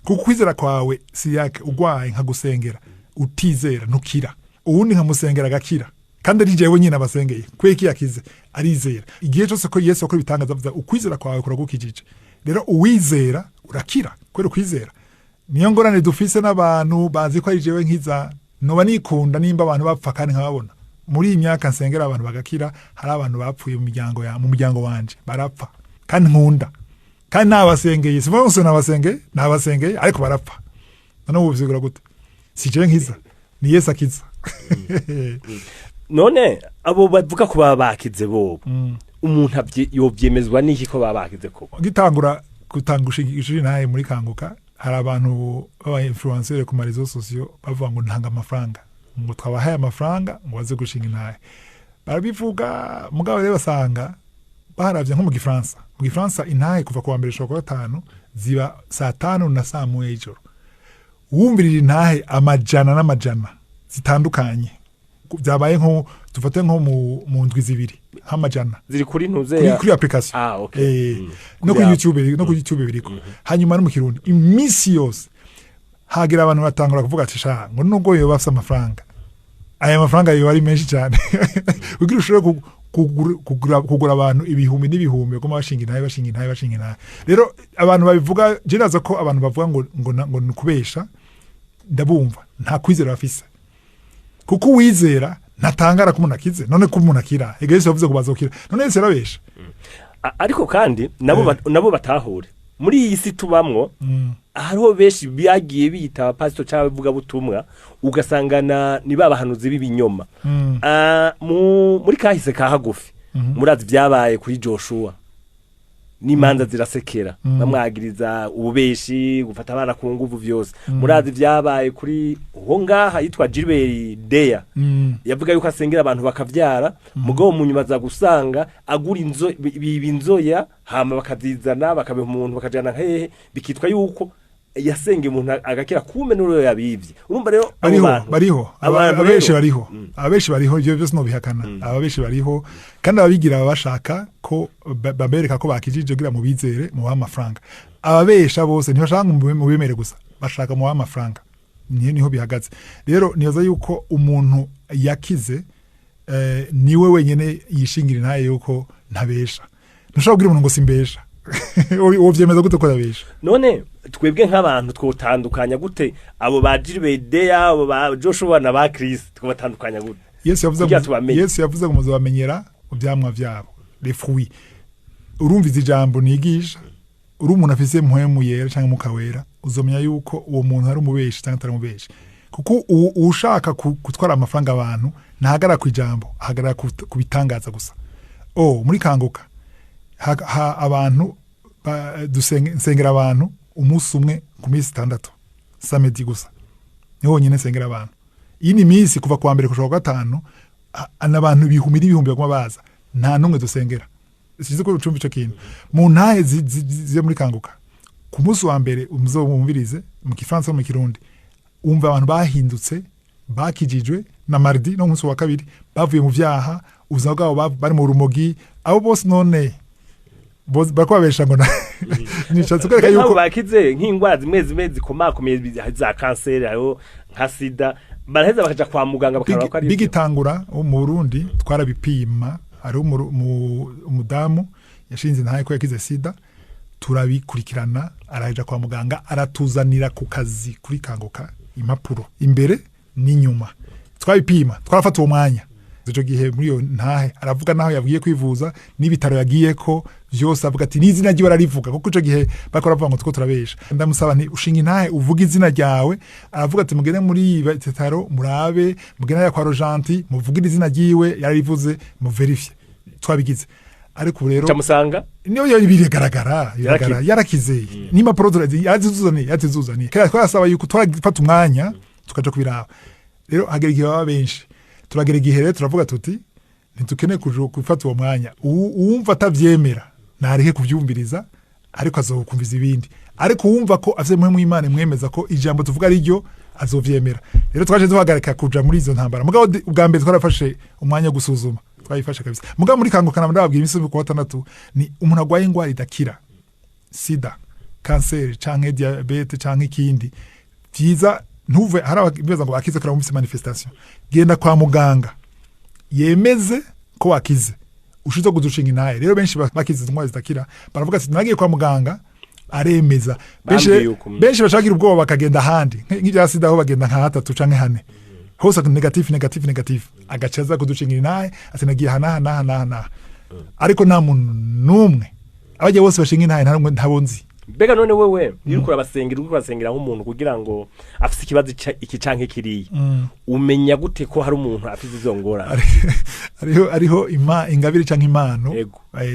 kuko ukwizera kwawe si yake. Ugwaye nkagusengera utizera ntukira, uwundi nkamusengera agakira, kandi ari jewe nyine abasengeye. Kubera iki yakize? Arizera. Igihe cyose ko Yesu akora ibitangaza avuza ukwizera kwawe kuragukijije. Rero uwizera urakira kubera ukwizera. Niyo ngorane dufise n'abantu bazi ko ari jewe nkiza. Noba nikunda nimba abantu bapfa kandi nkababona. Muri iyi myaka nsengera abantu bagakira, hari abantu bapfuye mu miryango ya mu muryango wanje, barapfa kandi nkunda, kandi nabasengeye. Sivuga ngo nabasengeye, nabasengeye, ariko barapfa. None ubu bisigura gute? Si jewe nkiza, ni Yesu akiza. None abo bavuga ko baba bakize bobo, umuntu yovyemezwa n'iki ko baba bakize koko? Gitangura gutanga ishuri naye muri Kanguka, hari abantu b'aba influenceur ku ma réseaux sociaux bavuga ngo ntanga amafaranga, ngo twabahaye amafaranga ngo baze gushinga intahe. Barabivuga, mugabo rero basanga baharavye nko mu Gifaransa. Mu Gifaransa intahe kuva ku wa mbere gushika ku wa gatanu ziba saa 5 na saa 1 y'ijoro. Wumvirira intahe amajana n'amajana zitandukanye byabaye, nko dufate nko mu ndwi 2 nk'amajana. Ziri kuri ntuze kuri, ya kuri application. Ah, okay. No kuri Kuri YouTube no kuri YouTube biriko, hanyuma no mu Kirundi iminsi yose. Hagira abantu batangura kuvuga ati sha, ngo nubwo yoba afise amafaranga, aya mafaranga yoba ari menshi cyane kugira ushobore kugura abantu ibihumbi n'ibihumbi baguma bashinga intahe, bashinga intahe, bashinga intahe. Rero abantu babivuga, je naza ko abantu bavuga ngo ni ukubesha, ndabumva nta kwizera bafise, kuko uwizera ntatangara ko umuntu akize. None ko umuntu akira, ega Yesu yavuze ngo bazokira, none Yesu yarabesha? Ariko kandi nabo nabo batahure, muri iyi si tubamwo hariho benshi bagiye biyita abapasito cyangwa abavugabutumwa, ugasangana ni ba bahanuzi b'ibinyoma. Muri kahise ka hagufi murazi byabaye kuri Joshua, n'imanza zirasekera, bamwagiriza ububeshi, gufata abana ku nguvu, vyose. Murazi byabaye kuri uwo ngaha yitwa Gilbert Deya, yavuga yuko asengera abantu bakavyara, mugabo mu nyuma za gusanga agura inzo biba inzoya, hama bakazizana bakabiha umuntu bakajana hehe, bikitwa yuko yasengeye umuntu agakira, kumbe n'uriyo yabivye. Urumva rero abo Bariho. bantu Bariho. Abantu Abenshi rero- bariho, abenshi bariho, ibyo byose ntubihakana. Abenshi bariho, kandi ababigira baba bashaka ko babereka ko bakijije kugira mu bizere mubahe amafaranga. Ababesha bose ntibashaka ngo mubemere gusa, bashaka mubahe amafaranga. Niho bihagaze. Rero nibaza yuko umuntu yakize niwe wenyene yishingira intahe yuko ntabesha. Ntushobora kubwira umuntu ngo simbesha. Uwo vyemeza gute ko yabesha? None twebwe nk'abantu twotandukanya gute abo ba Gilbert Deya, abo ba Joshua na ba Chris? Twobatandukanya gute Yesu yavuze kugira ngo tubamenye? Yesu yavuze ngo muzobamenyera mu vyamwa vyabo. Les fruits. Urumviza ijambo nigisha, uri umuntu afise mpwemu yera cyangwa umwuka wera, uzomenya yuko uwo muntu ari umubeshi cyangwa atari umubeshi. Kuko ushaka gutwara amafaranga abantu ntahagarara ku ijambo, ahagarara ku bitangaza gusa. Oh, muri Kanguka abantu nsengera abantu umunsi umwe ku minsi 6, samedi gusa niho honyine nsengera abantu. Iyi ni minsi kuva kuwa mbere kushaka gatanu, n'abantu ibihumbi n'ibihumbi baguma baza, nta n'umwe dusengera. Sizi ko ucumva ico kintu mu ntahe ziyo muri Kanguka. Ku munsi wa mbere muzomumvirize mu Kifaransa no mu Kirundi, umva abantu bahindutse, bakijijwe na mardi no munsi wa kabiri bavuye mu vyaha, ubuzima bwabo bari mu rumogi, abo bose none bariko babesha ngo nishatse kwereka yuko bakize nk'ingwara zimwe zimwe zikomakomeye za kanseri, hariho nka sida, baraheza bakaja kwa muganga bakaraba ko ari bigitangura mu Burundi twarabipima. Hari umudamu yashinze ntaye ko yakize sida, turabikurikirana, araja kwa muganga, aratuzanira ku kazi kuri Kanguka impapuro imbere n'inyuma, twabipima, twarafata uwo mwanya. Ico gihe muri iyo ntahe aravuga naho yavugiye kwivuza n'ibitaro yagiyeko vyose, avuga ati n'izina ryiwe ararivuga, kuko ico gihe bakora bavuga ngo two turabesha. Ndamusaba nti ushinga intahe uvuga izina ryawe, aravuga ati mugende muri bitaro murabe, mugende ya kwa Rojanti muvugire izina ryiwe, yararivuze muverifye. Twabigize. Ariko rero camusanga niyo biregaragara yarakize n'impapuro yarazizuzaniye. Kera twasaba yuko twafata umwanya tukaja kubiraba. Rero hagera igihe baba benshi, turagera igihe rero turavuga tuti ntidukeneye gufata uwo mwanya. Uwumva atavyemera nareke kuvyumviriza, ariko azokumviza ibindi. Ariko uwumva ko afise mpwemu y'Imana mwemeza ko ijambo tuvuga ari ryo, azovyemera. Rero twaje duhagarika kuja muri izo ntambara. Mugabo ubwa mbere twarafashe umwanya wo gusuzuma, twayifashe kabisa. Mugabo muri Kanguka ndababwira iminsi ku wa 6 ni umuntu agwaye ingwara idakira, sida, kanseri canke diabete canke ikindi, vyiza ntuve hari ababibaza ngo bakize kuri mufise manifestation. Genda kwa muganga yemeze ko wakize, ushizo kudushinga intahe. Rero benshi bakize indwara zidakira baravuga ati nagiye kwa muganga aremeza. Benshi bashakira ubwoba bakagenda ahandi, nk'ibya sida aho bagenda nka 3 canke 4 hose negative negative negative, agacaza kudushinga intahe ati nagiye hana hana hana. Ariko nta muntu numwe abagiye bose bashinga intahe ntabonzi. Mbega none wewe iyo uriko urabasengera nk'umuntu kugira ngo afise ikibazo iki canke kiriya, umenya gute ko hari umuntu afise izo ngorane? Hariho ingabire canke impano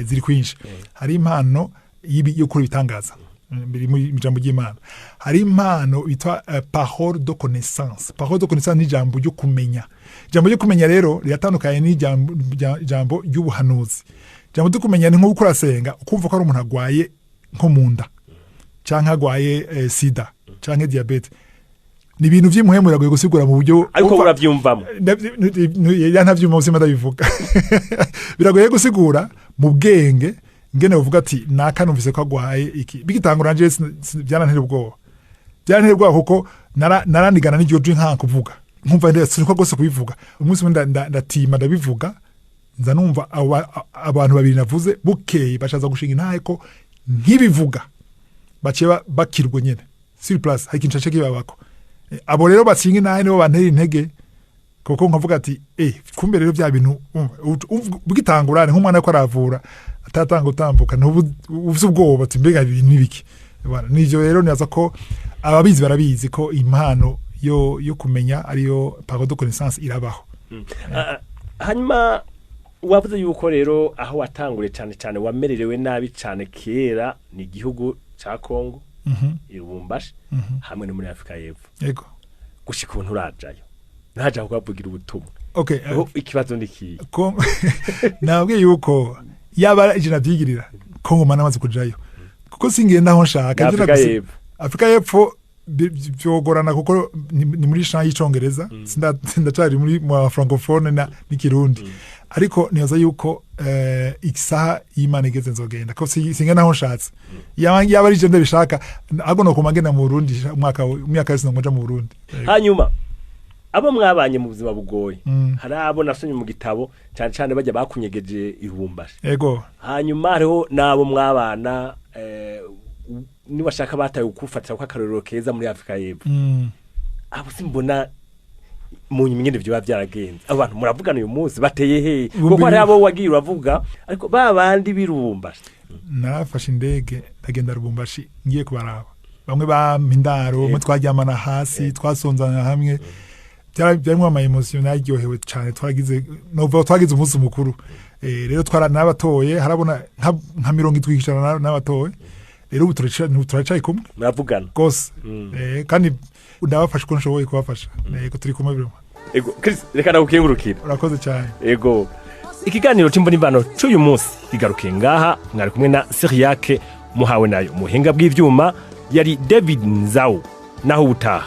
ziri kwinshi. Hari impano yo gukora ibitangaza biri mu ijambo ry'Imana. Hari impano yitwa parole de connaissance. Parole de connaissance ni ijambo ryo kumenya. Ijambo ryo kumenya rero riratandukanye n'ijambo ry'ubuhanuzi. Ijambo ryo kumenya ni nko urasenga ukumva ko ari umuntu agwaye nko munda canke agwaye sida canke diabete. Ni ibintu vy'imuhemu biragoye gusigura mu buryo, ariko uravyumvamo. Ya ntavyumva usima ndabivuga. Biragoye gusigura mu bwenge ngene uvuga ati naka numvise ko agwaye iki. Bigitangura nje byanantera ubwoba. Byanantera ubwoba kuko naranigana n'iryo jwi nka kuvuga. Nkumva ndetse ko gose kubivuga. Umunsi umwe ndatima ndabivuga, nza numva abantu babiri navuze bukeye bashaza gushinga intahe ko nkibivuga baciye bakirwe nyene sur place, hari ikintu kibabako. Abo rero batsinga intahe nibo bantera intege, kuko nkavuga ati kumbe rero bya bintu bugitangurane nk'umwana ko aravura atatanga utambuka ufise ubwoba ati mbega ibintu nibiki. Nivyo rero nibaza ko ababizi barabizi ko impano yo kumenya ariyo parole de connaissance irabaho. Hanyuma wavuze yuko rero aho watangure cyane cyane wamererewe nabi cyane kera ni igihugu ca Kongo, Lubumbashi, hamwe no muri Afrika y'Epfo. Yego. Gushika ubu nturajayo, ntaja kubavugira ubutumwa. Okay, ikibazo ni kiyi? Nabwiye yuko yaba ije navyigirira Kongo mana maze kujayo, kuko singenda aho nshaka. Afrika y'Epfo byogorana kuko ni muri champ y'icongereza, sindacari muri mu francophone na n'ikirundi. Ariko nibaza yuko isaha y'Imana igeze nzogenda, ko singenda aho nshatse. Yaba ari je ndabishaka, ahubwo no kumagenda mu Burundi umwaka wese ngoja mu Burundi. Hanyuma abo mwabanye mu buzima bugoye, hari abo nasomye mu gitabo cyane cyane bajya bakunyegeje Lubumbashi. Yego. Hanyuma hariho nabo mwabana niwashaka bataye gukufatira ko akarorero keza muri Afrika y'Epfo. Abo simbona Mu nyuma ingene vyoba vyaragenze, abo bantu muravugana uyu munsi bateye hehe? Ibihumbi Kuko hari bibiri. abo wagiye uravuga, ariko ba bandi birumba. Narafashe indege, ndagenda Lubumbashi ngiye kubaraba. Bamwe bampa indaro, bamwe twaryamana hasi, twasonzana hamwe. Byarimwo ama émotions, naryohewe cyane. Twaragize, novuga twagize umunsi mukuru. Rero twara nabatoye, harabona nka 70% n'abatoye. Rero ubu turacaye kumwe. Muravugana? Rwose. Kandi ndabafasha uko nshoboye kubafasha. Yego, turi kumwe birimo. Ego Chris, reka ndagukengurukira. Urakoze cyane. Ego, ikiganiro c'Imvo n'Imvano c'uyu munsi kigarukiye ngaha. Mwari kumwe na Siriyake Muhawe, nayo muhinga bw'ivyuma yari David Nzawu. Naho ubutaha.